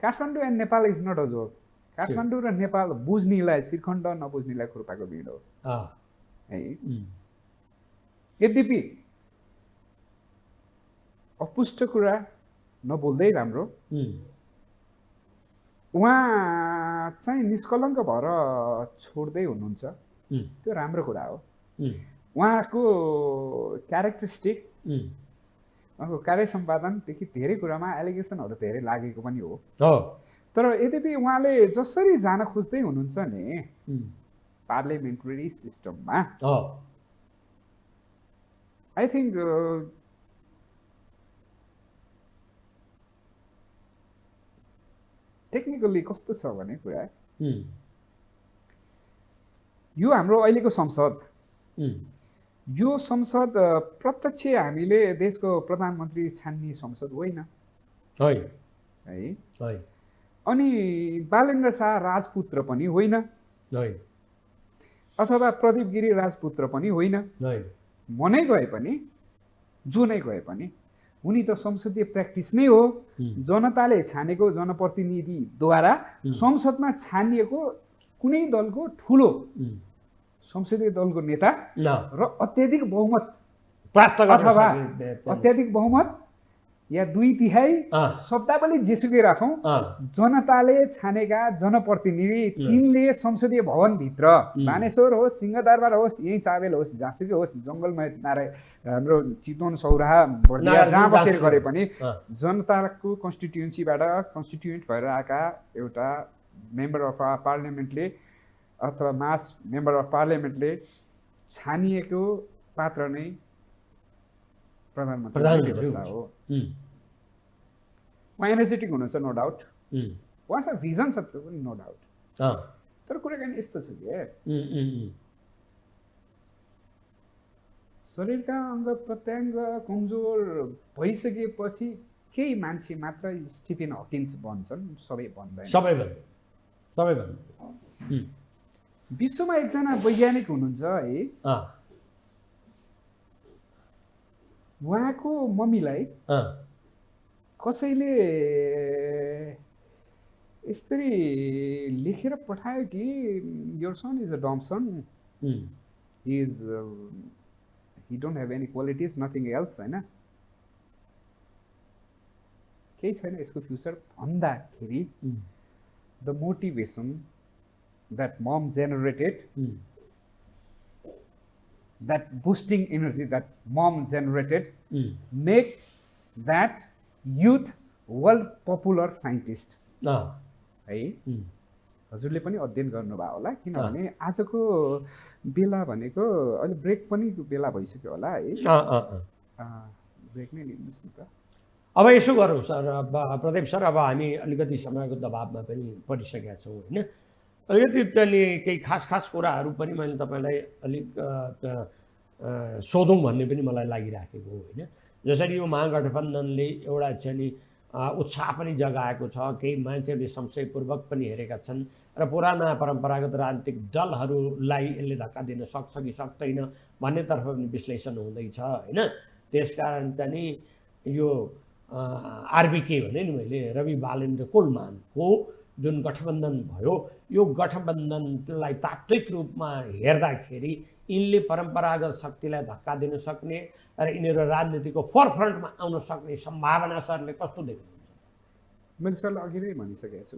Kathmandu and Nepal is not a joke. Kathmandu र नेपाल बुझ्नेलाई श्रीखण्ड, नबुझ्नेलाई खुर्पाको भिड हो है। यद्यपि अपुष्ट कुरा नबोल्दै राम्रो, उहाँ चाहिँ निष्कलङ्क भएर छोड्दै हुनुहुन्छ, त्यो राम्रो कुरा हो। उहाँको क्यारेक्टरिस्टिक, उहाँको कार्य सम्पादनदेखि धेरै कुरामा एलिगेसनहरू धेरै लागेको पनि हो। तर यद्यपि उहाँले जसरी जान खोज्दै हुनुहुन्छ नि पार्लियामेन्ट्री सिस्टममा, आई थिङ्क टेक्निकल्ली कस्तो छ भने कुरा, यो हाम्रो अहिलेको संसद, यो संसद प्रत्यक्ष हामीले देशको प्रधानमन्त्री छान्ने संसद होइन है। अनि बालेन्द्र शाह राजपुत्र पनि होइन, अथवा प्रदीप गिरी राजपुत्र पनि होइन। मनै गए पनि, जो नै गए पनि, उनी त संसदीय प्र्याक्टिस नै हो। जनताले छानेको जनप्रतिनिधिद्वारा संसदमा छानिएको कुनै दलको ठुलो संसदीय दलको नेता र अत्याधिक बहुमत प्राप्त अथवा अत्याधिक बहुमत या 2/3 शब्दावली जेसुकै राखौँ, जनताले छानेका जनप्रतिनिधि तिनले संसदीय भवनभित्र, बानेश्वर होस्, सिंहदरबार होस्, यही चाबेल होस्, जहाँसुकै होस्, जङ्गलमा हाम्रो चितवन, सौराहा, बर्दिया, जहाँ बसेर गरे पनि जनताको कन्स्टिट्युएन्सीबाट कन्स्टिट्युएन्ट भएर आएका एउटा मेम्बर अफ पार्लियामेन्टले अथवा मास मेम्बर अफ पार्लियामेन्टले छानिएको पात्र नै प्रधानमन्त्री व्यवस्था हो। उहाँ एनर्जेटिक हुनुहुन्छ, नो डाउट। उहाँसँग भिजन छ त्यो पनि, नो डाउट। तर कुराकानी यस्तो छ कि शरीरका अङ्ग प्रत्यङ्ग कमजोर भइसकेपछि केही मान्छे मात्र स्टिफेन हकिन्स बन्छन्, सबै बन्दैन। विश्वमा एकजना वैज्ञानिक हुनुहुन्छ है, उहाँको मम्मीलाई कसैले यसरी लेखेर पठायो कि योर सन इज अ डम सन, he don't have any qualities, nothing else, हैन, केही छैन यसको फ्युचर भन्दाखेरि the motivation that mom generated, that boosting energy that mom generated, make that youth world popular scientist है। हजुरले पनि अध्ययन गर्नुभयो होला, किनभने आजको बेला भनेको अहिले ब्रेक पनि बेला भइसक्यो होला है। ब्रेक नै लिनुहोस् न त। अब यसो गरौँ सर, प्रदीप सर, अब हामी अलिकति समयको दबावमा पनि परिसकेका छौँ होइन। अलिकति त्यहाँले केही खास कुराहरू पनि मैले तपाईँलाई अलिक सोधौँ भन्ने पनि मलाई लागिराखेको हो होइन। जसरी यो महागठबन्धनले एउटा चाहिँ उत्साह पनि जगाएको छ, केही मान्छेहरूले संशयपूर्वक पनि हेरेका छन् र पुराना परम्परागत राजनीतिक दलहरूलाई यसले धक्का दिन सक्छ कि सक्दैन भन्नेतर्फ पनि विश्लेषण हुँदैछ होइन। त्यसकारण चाहिँ यो आरबीके भने नि मैले, रवि बालेन्द्र कोलमानको जुन गठबन्धन भयो, यो गठबन्धनलाई तात्विक रूपमा हेर्दाखेरि यिनले परम्परागत शक्तिलाई धक्का दिन सक्ने र यिनीहरू राजनीतिको फोरफ्रन्टमा आउन सक्ने सम्भावना सरले कस्तो देख्नुहुन्छ? मैले सरलाई अघि नै भनिसकेको छु,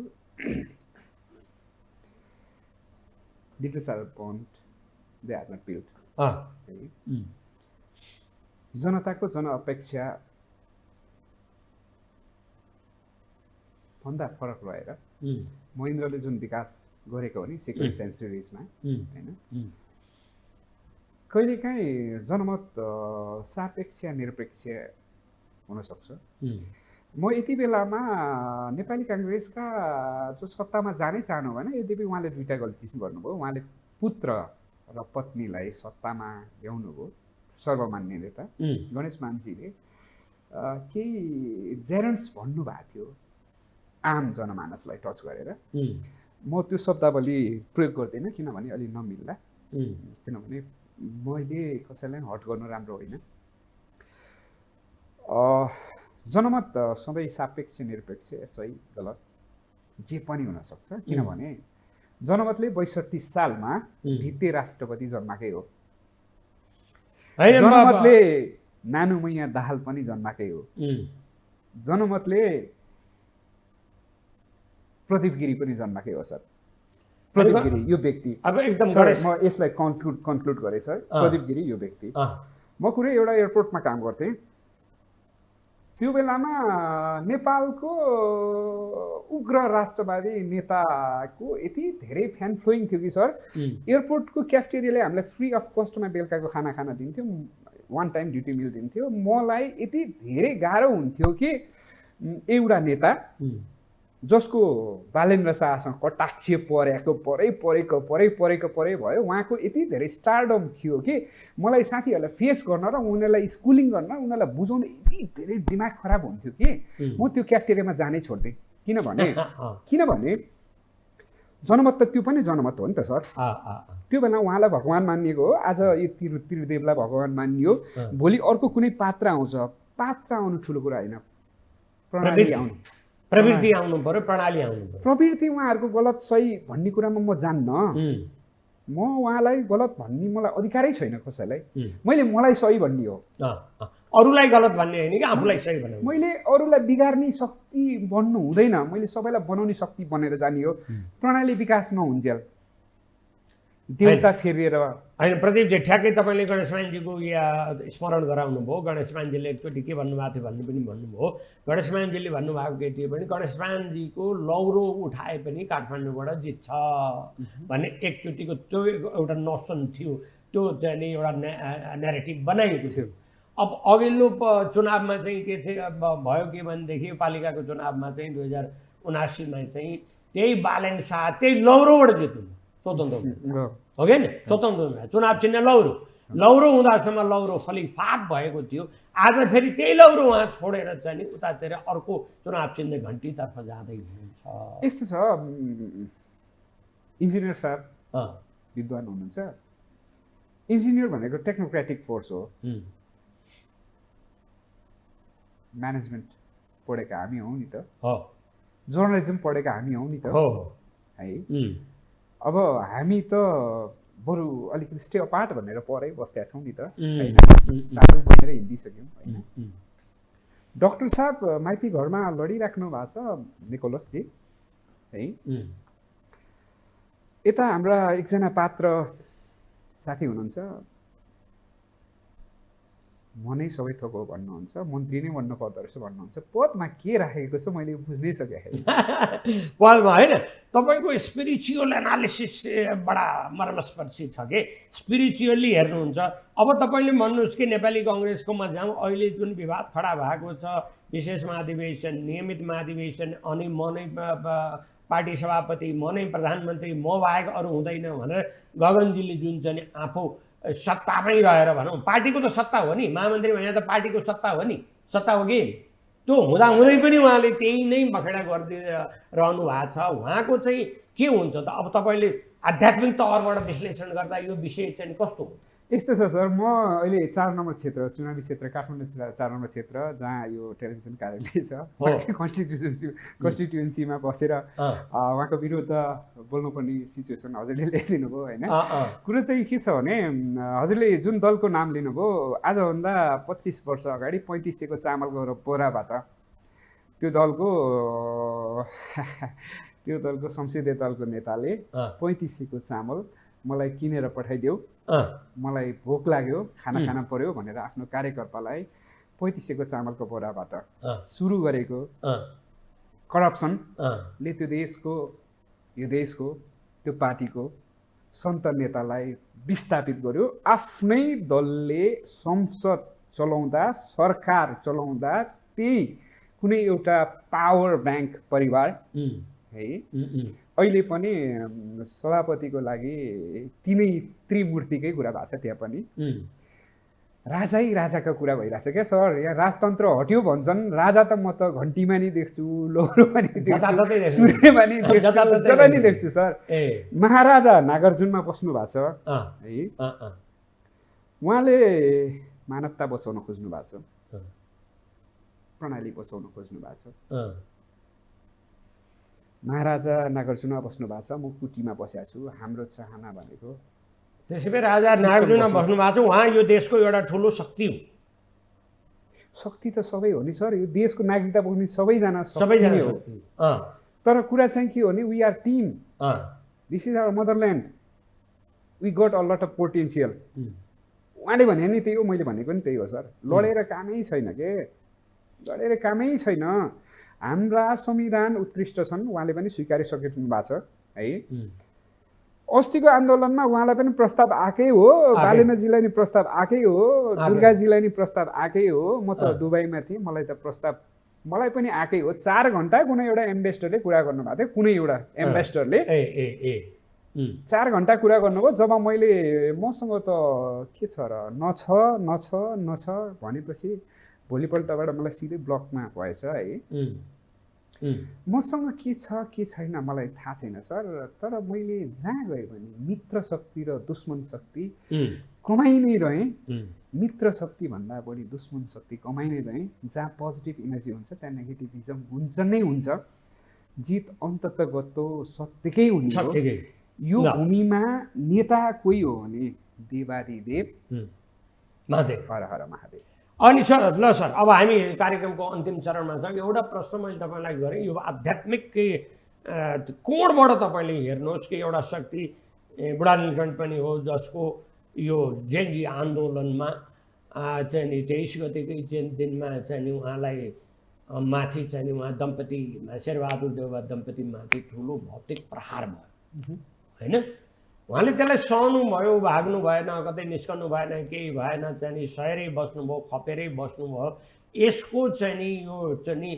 डिटेल्स आर बन्ड, दे आर नट बिल्ड। जनताको जनअपेक्षा भन्दा फरक रहेर महेन्द्रले जुन विकास गरेको हो नि सिक्वेन्स एन्ड सिरिजमा होइन, कहिलेकाहीँ जनमत सापेक्ष निरपेक्ष हुनसक्छ। म यति बेलामा नेपाली काङ्ग्रेसका जो सत्तामा जानै चाहनु भएन, यद्यपि उहाँले दुईवटा गल्ती गर्नुभयो। उहाँले पुत्र र पत्नीलाई सत्तामा ल्याउनुभयो, सर्वमान्य नेता गणेश मानजीले केही जेरेन्ट्स भन्नुभएको थियो आम जनमानसलाई टच गरेर म त्यो शब्दावली प्रयोग गर्दिनँ किनभने अलि नमिल्ला, किनभने मैले कसैलाई हट गर्नु राम्रो होइन। जनमत सधैँ सापेक्ष निरपेक्ष सही गलत जे पनि हुनसक्छ, किनभने जनमतले 62 सालमा भित्ते राष्ट्रपति जन्माकै हो। जनमतले नानुमैया दाहाल पनि जन्माकै हो। जनमतले प्रदीप गिरी पनि जन्माकै हो सर। प्रदीप गिरी यो व्यक्ति, अब एकदम म यसलाई कन्क्लुड गरेँ सर। प्रदीप गिरी यो व्यक्ति, म कुनै एउटा एयरपोर्टमा काम गर्थेँ, त्यो बेलामा नेपालको उग्र राष्ट्रवादी नेताको यति धेरै फ्यान फ्लोइङ थियो कि सर, एयरपोर्टको क्याफेटेरियाले हामीलाई फ्री अफ कस्टमा बेलुकाको खाना दिन्थ्यो, 1 टाइम ड्युटी मिल दिन्थ्यो। मलाई यति धेरै गाह्रो हुन्थ्यो कि एउटा नेता जसको बालेन्द्र शाहसँग कटाक्ष परेको भयो, उहाँको यति धेरै स्टारडम थियो कि मलाई साथीहरूलाई फेस गर्न र उनीहरूलाई स्कुलिङ गर्न, उनीहरूलाई बुझाउन यति धेरै दिमाग खराब हुन्थ्यो कि म त्यो क्याफेटेरियामा जानै छोड्थेँ। किनभने जनमत त त्यो पनि जनमत हो नि त सर। त्यो बेला उहाँलाई भगवान् मानिएको हो, आज यो त्रिदेवलाई भगवान् मानियो, भोलि अर्को कुनै पात्र आउँछ, पात्र आउनु ठुलो कुरा होइन, प्रवृत्ति आउनु पर्यो, प्रणाली आउनु पर्यो। प्रवृत्ति उहाँहरूको गलत सही भन्ने कुरामा म जान्न, म उहाँलाई गलत भन्ने मलाई अधिकारै छैन कसैलाई। मलाई सही भन्ने हो, अरूलाई गलत भन्ने होइन कि आफूलाई सही भन्ने। मैले अरूलाई बिगार्ने शक्ति बन्नु हुँदैन, मैले सबैलाई बनाउने शक्ति बनेर जाने हो। प्रणाली विकास नहुन्जेल देउता फेरिएर होइन। प्रदीपजी ठ्याक्कै तपाईँले गणेशमानजीको स्मरण गराउनु भयो। गणेशमानजीले एकचोटि के भन्नुभएको थियो भन्ने पनि भन्नुभयो। गणेशमानजीले भन्नुभएको के थियो भने गणेशमानजीको लौरो उठाए पनि काठमाडौँबाट जित्छ भन्ने एकचोटिको त्यो एउटा नोसन थियो, त्यो चाहिँ एउटा न्यारेटिभ बनाइएको थियो। अब अघिल्लो चुनावमा चाहिँ के थियो भयो के भनेदेखि पालिकाको चुनावमा चाहिँ 2079मा चाहिँ त्यही बालेन शाह त्यही लौरोबाट जित्नु स्वतन्त्र हो कि स्वतन्त्र चुनाव चिन्ह लौरो हुँदासम्म लौरो फलिफाप भएको थियो। आज फेरि त्यही लौरो उहाँ छोडेर चाहिँ नि उतातिर अर्को चुनाव चिन्ह घन्टीतर्फ जाँदै हुनुहुन्छ। यस्तो छ, इन्जिनियर सर विद्वान हुनुहुन्छ। इन्जिनियर भनेको टेक्नोक्रेटिक फोर्स हो। म्यानेजमेन्ट पढेका हामी हौँ नि त, जर्नलिजम पढेका हामी हौँ नि त है। अब हामी त बरु अलिकति स्टे अपार्ट भनेर पढै बस्तेका छौँ नि त, साधु बनेर हिँडिसक्यौँ होइन। डाक्टर साहब माइती घरमा लडिराख्नु भएको छ निकोलसजी है। यता हाम्रा एकजना पात्र साथी हुनुहुन्छ, म नै सबै थोक हो भन्नुहुन्छ, मन्त्री नै बन्नु पर्दो रहेछ भन्नुहुन्छ। पदमा के राखेको छ मैले बुझ्नै सकेँ पदमा होइन। तपाईँको स्पिरिचुअल एनालिसिस बडा मर्मस्पर्शी छ कि स्पिरिचुअल्ली हेर्नुहुन्छ। अब तपाईँले भन्नुहोस् कि नेपाली कङ्ग्रेसकोमा जाउँ, अहिले जुन विवाद खडा भएको छ, विशेष महाधिवेशन, नियमित महाधिवेशन, अनि म नै पार्टी सभापति, म नै प्रधानमन्त्री, म बाहेक अरू हुँदैन भनेर गगनजीले जुन चाहिँ आफू सत्तामै रहेर भनौँ, पार्टीको त सत्ता हो नि, महामन्त्री भने त पार्टीको सत्ता हो नि, सत्ता हो कि त्यो हुँदाहुँदै पनि उहाँले त्यही नै बखेडा गरिदिइरहनु भएको छ। उहाँको चाहिँ के हुन्छ त? अब तपाईँले आध्यात्मिक तवरबाट विश्लेषण गर्दा यो विषय चाहिँ कस्तो हो? यस्तो छ सर, म अहिले 4 नम्बर क्षेत्र, चुनावी क्षेत्र, काठमाडौँ 4 नम्बर क्षेत्र, जहाँ यो टेलिभिजन कार्यालय छ, कन्स्टिट्युएन्सीमा बसेर उहाँको विरुद्ध बोल्नुपर्ने सिचुएसन हजुरले ल्याइदिनु भयो होइन। कुरो चाहिँ के छ भने हजुरले जुन दलको नाम लिनुभयो, आजभन्दा 25 वर्ष अगाडि 3500को चामलको बोराबाट त्यो दलको संसदीय दलको नेताले 3500को चामल मलाई किनेर पठाइदेऊ, मलाई भोक लाग्यो, खाना खान पर्यो भनेर आफ्नो कार्यकर्तालाई 3500को चामलको बोराबाट सुरु गरेको करप्सनले त्यो देशको त्यो पार्टीको सन्त नेतालाई विस्थापित गर्यो। आफ्नै दलले संसद चलाउँदा, सरकार चलाउँदा त्यही कुनै एउटा पावर ब्याङ्क परिवार है, अहिले पनि सभापतिको लागि तिनै त्रिमूर्तिकै कुरा भएको छ। त्यहाँ पनि राजै राजाको कुरा भइरहेछ क्या सर। यहाँ राजतन्त्र हट्यो भन्छन्, राजा त म त घन्टीमा नि देख्छु, लोहोरोमा नि जताततै देख्छु, देख्छु। सूर्यमा नि देख्छु, जताततै जता नि देख्छु। देख्छु सर। ए महाराजा नागार्जुनमा बस्नु भएको छ अँ है, अँ अँ उहाँले मानवता बचाउन खोज्नु भएको छ, अँ प्रणाली बचाउन खोज्नु भएको छ। अँ महाराजा नागार्जुनमा बस्नु भएको छ, म कुटीमा बसेको छु। हाम्रो चाहना भनेको त्यसै भए राजा नागार्जुनमा बस्नु भएको छ, उहाँ यो देशको एउटा ठुलो शक्ति हो। शक्ति त सबै हो नि सर, यो देशको नागरिकता बोक्ने सबैजना सबैजना शक्ति हो। शक्ति अँ तर कुरा चाहिँ के हो भने we are team, uh this is our motherland, we got a lot of potential. Um, उहाँले भने नि त्यही हो, मैले भनेको नि त्यही हो सर। लडेर कामै छैन के, लडेर कामै छैन। हाम्रा संविधान उत्कृष्ट छन्, उहाँले पनि स्वीकारिसक्नु भएको छ है। उम्, अस्तिको आन्दोलनमा उहाँलाई पनि प्रस्ताव आएकै हो, बालेन्द्रजीलाई नि प्रस्ताव आएकै हो, दुर्गाजीलाई नि प्रस्ताव आएकै हो। म त दुबईमा थिएँ, मलाई त प्रस्ताव मलाई पनि आएकै हो। 4 घन्टा कुनै एउटा एम्बेसडरले कुरा गर्नुभएको थियो, कुनै एउटा एम्बेसडरले ए ए ए उम्, 4 घन्टा कुरा गर्नुभयो। जब मैले मसँग त के छ र नछ भनेपछि भोलिपल्टबाट मलाई सिधै ब्लकमा भएछ है। उम्, उम्, मसँग के छ के छैन मलाई थाहा छैन सर, तर मैले जहाँ गएँ भने मित्र शक्ति र दुश्मन शक्ति उम्, कमाइ नै रहेँ। उम्, मित्र शक्ति भन्दा बढी दुश्मन शक्ति कमाइ नै रहेँ। जहाँ पोजिटिभ इनर्जी हुन्छ त्यहाँ नेगेटिभिजम हुन्छ नै हुन्छ। जित अन्ततगतो सत्यकै हुने हो। ठिकै यो भूमिमा नेता कोही हो भने देवादिदेव महादेव। हर हर महादेव। अनि सर ल सर, अब हामी कार्यक्रमको अन्तिम चरणमा छौँ। एउटा प्रश्न मैले तपाईँलाई गरेँ, यो आध्यात्मिक कोणबाट तपाईँले हेर्नुहोस् कि एउटा शक्ति बुढा नीलकण्ठ पनि हो, जसको यो जेनजी आन्दोलनमा चाहिँ नि 23 गतेकै दिनमा चाहिँ नि उहाँलाई माथि चाहिँ नि उहाँ दम्पति शेरबहादुर देउवा दम्पतिमाथि ठुलो भौतिक प्रहार भयो होइन। उहाँले त्यसलाई सहनु भयो, भाग्नु भएन, कतै निस्कनु भएन, केही भएन, चाहिँ नि सहेरै बस्नुभयो, खपेरै बस्नुभयो। यसको चाहिँ नि यो चाहिँ नि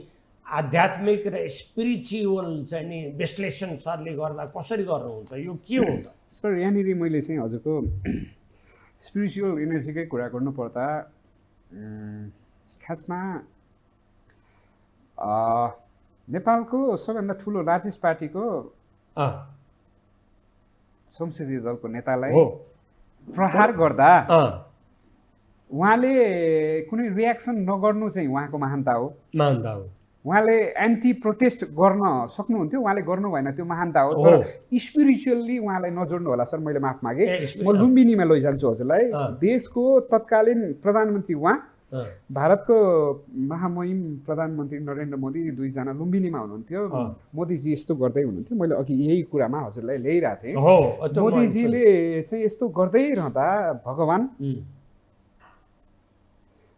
आध्यात्मिक र स्पिरिचुअल चाहिँ नि विश्लेषण सरले गर्दा कसरी गर्नुहुन्छ, यो के हो त? सर यहाँनिर मैले चाहिँ हजुरको स्पिरिचुअल इनर्जीकै कुरा गर्नुपर्दा खासमा नेपालको सबैभन्दा ठुलो लार्जेस्ट पार्टीको संसदीय दलको नेतालाई प्रहार गर्दा उहाँले कुनै रियाक्सन नगर्नु चाहिँ उहाँको महानता हो। उहाँले एन्टी प्रोटेस्ट गर्न सक्नुहुन्थ्यो, उहाँले गर्नु भएन, त्यो महानता हो। तर स्पिरिचुअल्ली उहाँलाई नजोड्नु होला सर, मैले माफ मागेँ। म लुम्बिनीमा लैजान्छु हजुरलाई। देशको तत्कालीन प्रधानमन्त्री उहाँ, भारतको महामहिम प्रधानमन्त्री नरेन्द्र मोदी दुईजना लुम्बिनीमा हुनुहुन्थ्यो। मोदीजी यस्तो गर्दै हुनुहुन्थ्यो, मैले अघि यही कुरामा हजुरलाई ल्याइरहेको थिएँ। मोदीजीले चाहिँ यस्तो गर्दै रहँदा भगवान्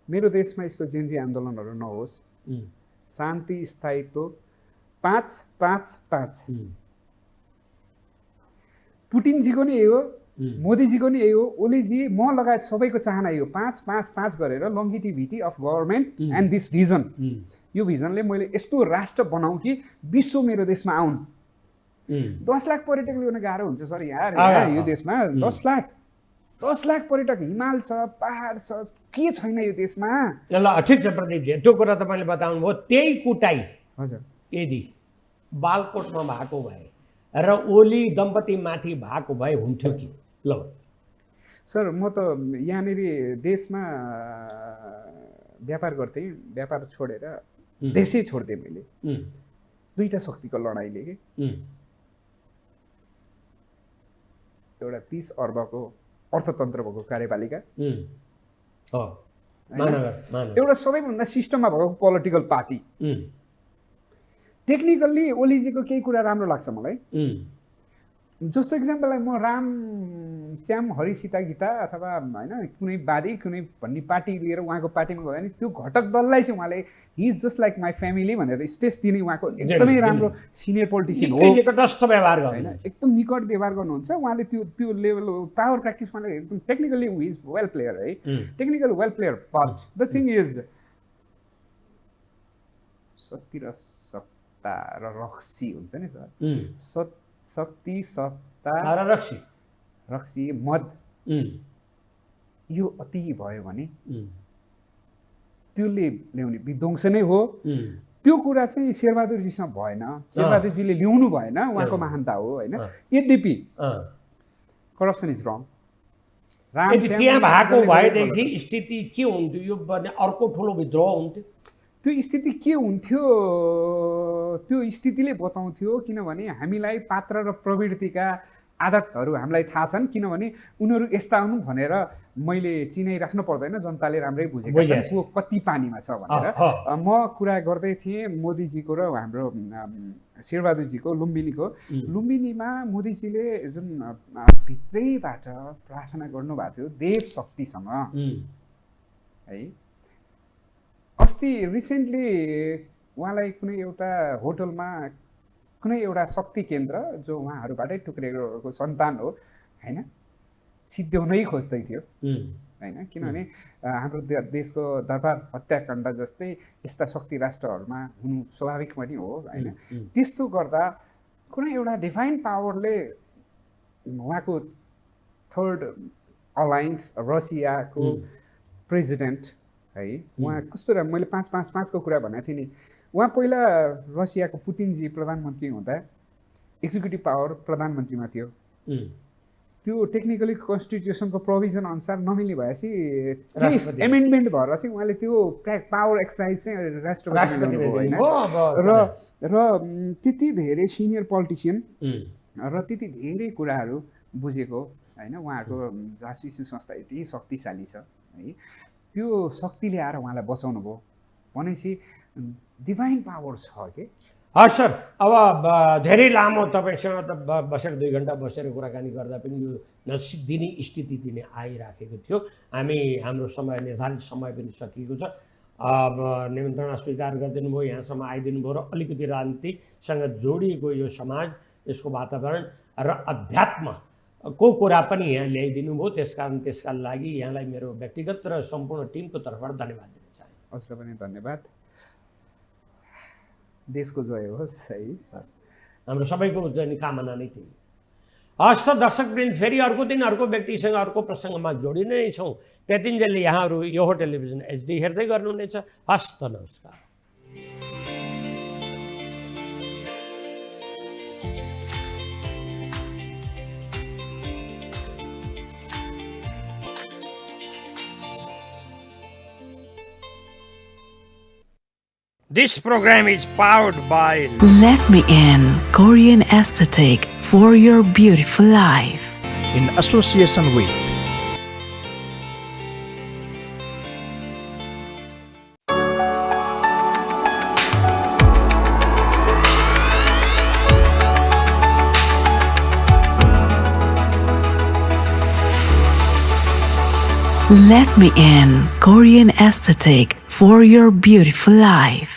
मेरो देशमा यस्तो जेन्जी आन्दोलनहरू नहोस्, शान्ति स्थायित्व 5-5-5। पुटिनजीको नि यही हो, मोदीजीको नि यही हो, ओलीजी म लगायत सबैको चाहना यो 5-5-5 गरेर longevity of government and this vision. यो भिजनले मैले यस्तो राष्ट्र बनाऊँ कि विश्व मेरो देशमा आउन्। 10 लाख पर्यटक ल्याउन गाह्रो हुन्छ सर यार, यो देशमा 10 लाख पर्यटक, हिमाल छ, पहाड छ, के छैन यो देशमा। ल ठिक छ प्रदीपजी, त्यो कुरा तपाईँले बताउनु भयो। त्यही कुटाइ हजुर यदि बालकोटमा भएको भए र ओली दम्पति माथि भएको भए हुन्थ्यो कि? ल सर म त यहाँनिर देशमा व्यापार गर्थेँ, व्यापार छोडेर देशै छोडिदिएँ मैले। दुईटा शक्तिको लडाइँले कि एउटा 30 अर्बको अर्थतन्त्र भएको कार्यपालिका, एउटा सबैभन्दा सिस्टममा भएको पोलिटिकल पार्टी। टेक्निकल्ली ओलीजीको केही कुरा राम्रो लाग्छ मलाई। जस्तो इक्जाम्पललाई म राम श्याम हरि सीता गीता अथवा होइन कुनै बारी कुनै भन्ने पार्टी लिएर उहाँको पार्टीमा गयो भने त्यो घटक दललाई चाहिँ उहाँले he is just like my family भनेर स्पेस दिने उहाँको एकदमै राम्रो सिनियर पोलिटिसियन हो। निकटस्थ व्यवहार गर्नु, होइन एकदम निकट व्यवहार गर्नुहुन्छ उहाँले। त्यो लेभल पावर प्र्याक्टिस उहाँले एकदम technically he is well player है, technical well player. But the thing is शक्ति र सत्ता र रक्सी हुन्छ नि सर, शक्ति सत्ता र रक्सी मद यो अति भयो भने त्यसले ल्याउने विध्वंस नै हो। त्यो कुरा चाहिँ शेरबहादुरजीसँग भएन, शेरबहादुरजीले ल्याउनु भएन, उहाँको महानता हो होइन। यद्यपि करप्सन इज रङ। यदि त्यहाँ भएको भएदेखि स्थिति के हुन्थ्यो, यो भने अर्को ठुलो विद्रोह हुन्थ्यो। त्यो स्थिति के हुन्थ्यो, त्यो स्थितिले बताउँथ्यो। किनभने हामीलाई पात्र र प्रवृत्तिका आदतहरू हामीलाई थाहा छन्, किनभने उनीहरू यस्ता हुन् भनेर मैले चिनाइराख्नु पर्दैन, जनताले राम्रै बुझेको छ को कति पानीमा छ भनेर। म कुरा गर्दै थिएँ मोदीजीको र हाम्रो शेरबहादुरजीको लुम्बिनीमा मोदीजीले जुन भित्रैबाट प्रार्थना गर्नुभएको थियो देव शक्तिसँग है। अस्ति रिसेन्टली उहाँलाई कुनै एउटा होटलमा कुनै एउटा शक्ति केन्द्र जो उहाँहरूबाटै टुक्रेको सन्तान हो होइन, सिद्ध्याउनै खोज्दै थियो होइन। किनभने हाम्रो देशको दरबार हत्याकाण्ड जस्तै यस्ता शक्ति राष्ट्रहरूमा हुनु स्वाभाविक पनि हो होइन। त्यस्तो गर्दा कुनै एउटा डिभाइन पावरले उहाँको थर्ड अलायन्स रसियाको प्रेसिडेन्ट है, उहाँ कस्तो मैले 5-5-5 को कुरा भनेको थिएँ नि। उहाँ पहिला रसियाको पुतिनजी प्रधानमन्त्री हुँदा एक्जिक्युटिभ पावर प्रधानमन्त्रीमा थियो। त्यो टेक्निकली कन्स्टिट्युसनको प्रोभिजन अनुसार नमिल्ने भएपछि एमेन्डमेन्ट भएर चाहिँ उहाँले त्यो पावर एक्सर्साइज चाहिँ राष्ट्रपतिले होइन। र त्यति धेरै सिनियर पोलिटिसियन र त्यति धेरै कुराहरू बुझेको होइन। उहाँहरूको जासुसी संस्था यति शक्तिशाली छ है। त्यो शक्तिले आएर उहाँलाई बचाउनु भयो भनेपछि डिभाइन पावर छ कि। हस् सर, अब धेरै लामो तपाईँसँग त बसेर 2 घन्टा बसेर कुराकानी गर्दा पनि यो नसिद्धिने स्थिति नै आइराखेको थियो। हाम्रो समय निर्धारित समय पनि सकिएको छ। अब निमन्त्रणा स्वीकार गरिदिनु भयो, यहाँसम्म आइदिनु भयो र अलिकति राजनीतिसँग जोडिएको यो समाज, यसको वातावरण र अध्यात्मको कुरा पनि यहाँ ल्याइदिनु भयो। त्यसकारण त्यसका लागि यहाँलाई मेरो व्यक्तिगत र सम्पूर्ण टिमको तर्फबाट धन्यवाद दिन चाहे। हजुर पनि धन्यवाद। देशको जय होस् है। हाम्रो सबैको चाहिँ कामना नै त्यही। हस् त दर्शकवृन्द, फेरि अर्को दिन अर्को व्यक्तिसँग अर्को प्रसङ्गमा जोडिने नै छौँ। त्यतिन्जेल यहाँहरू यो टेलिभिजन HD हेर्दै गर्नुहुनेछ। हस् त, नमस्कार। This program is powered by Let Me In, Korean Aesthetic for your beautiful life. in association with Let Me In, Korean Aesthetic for your beautiful life.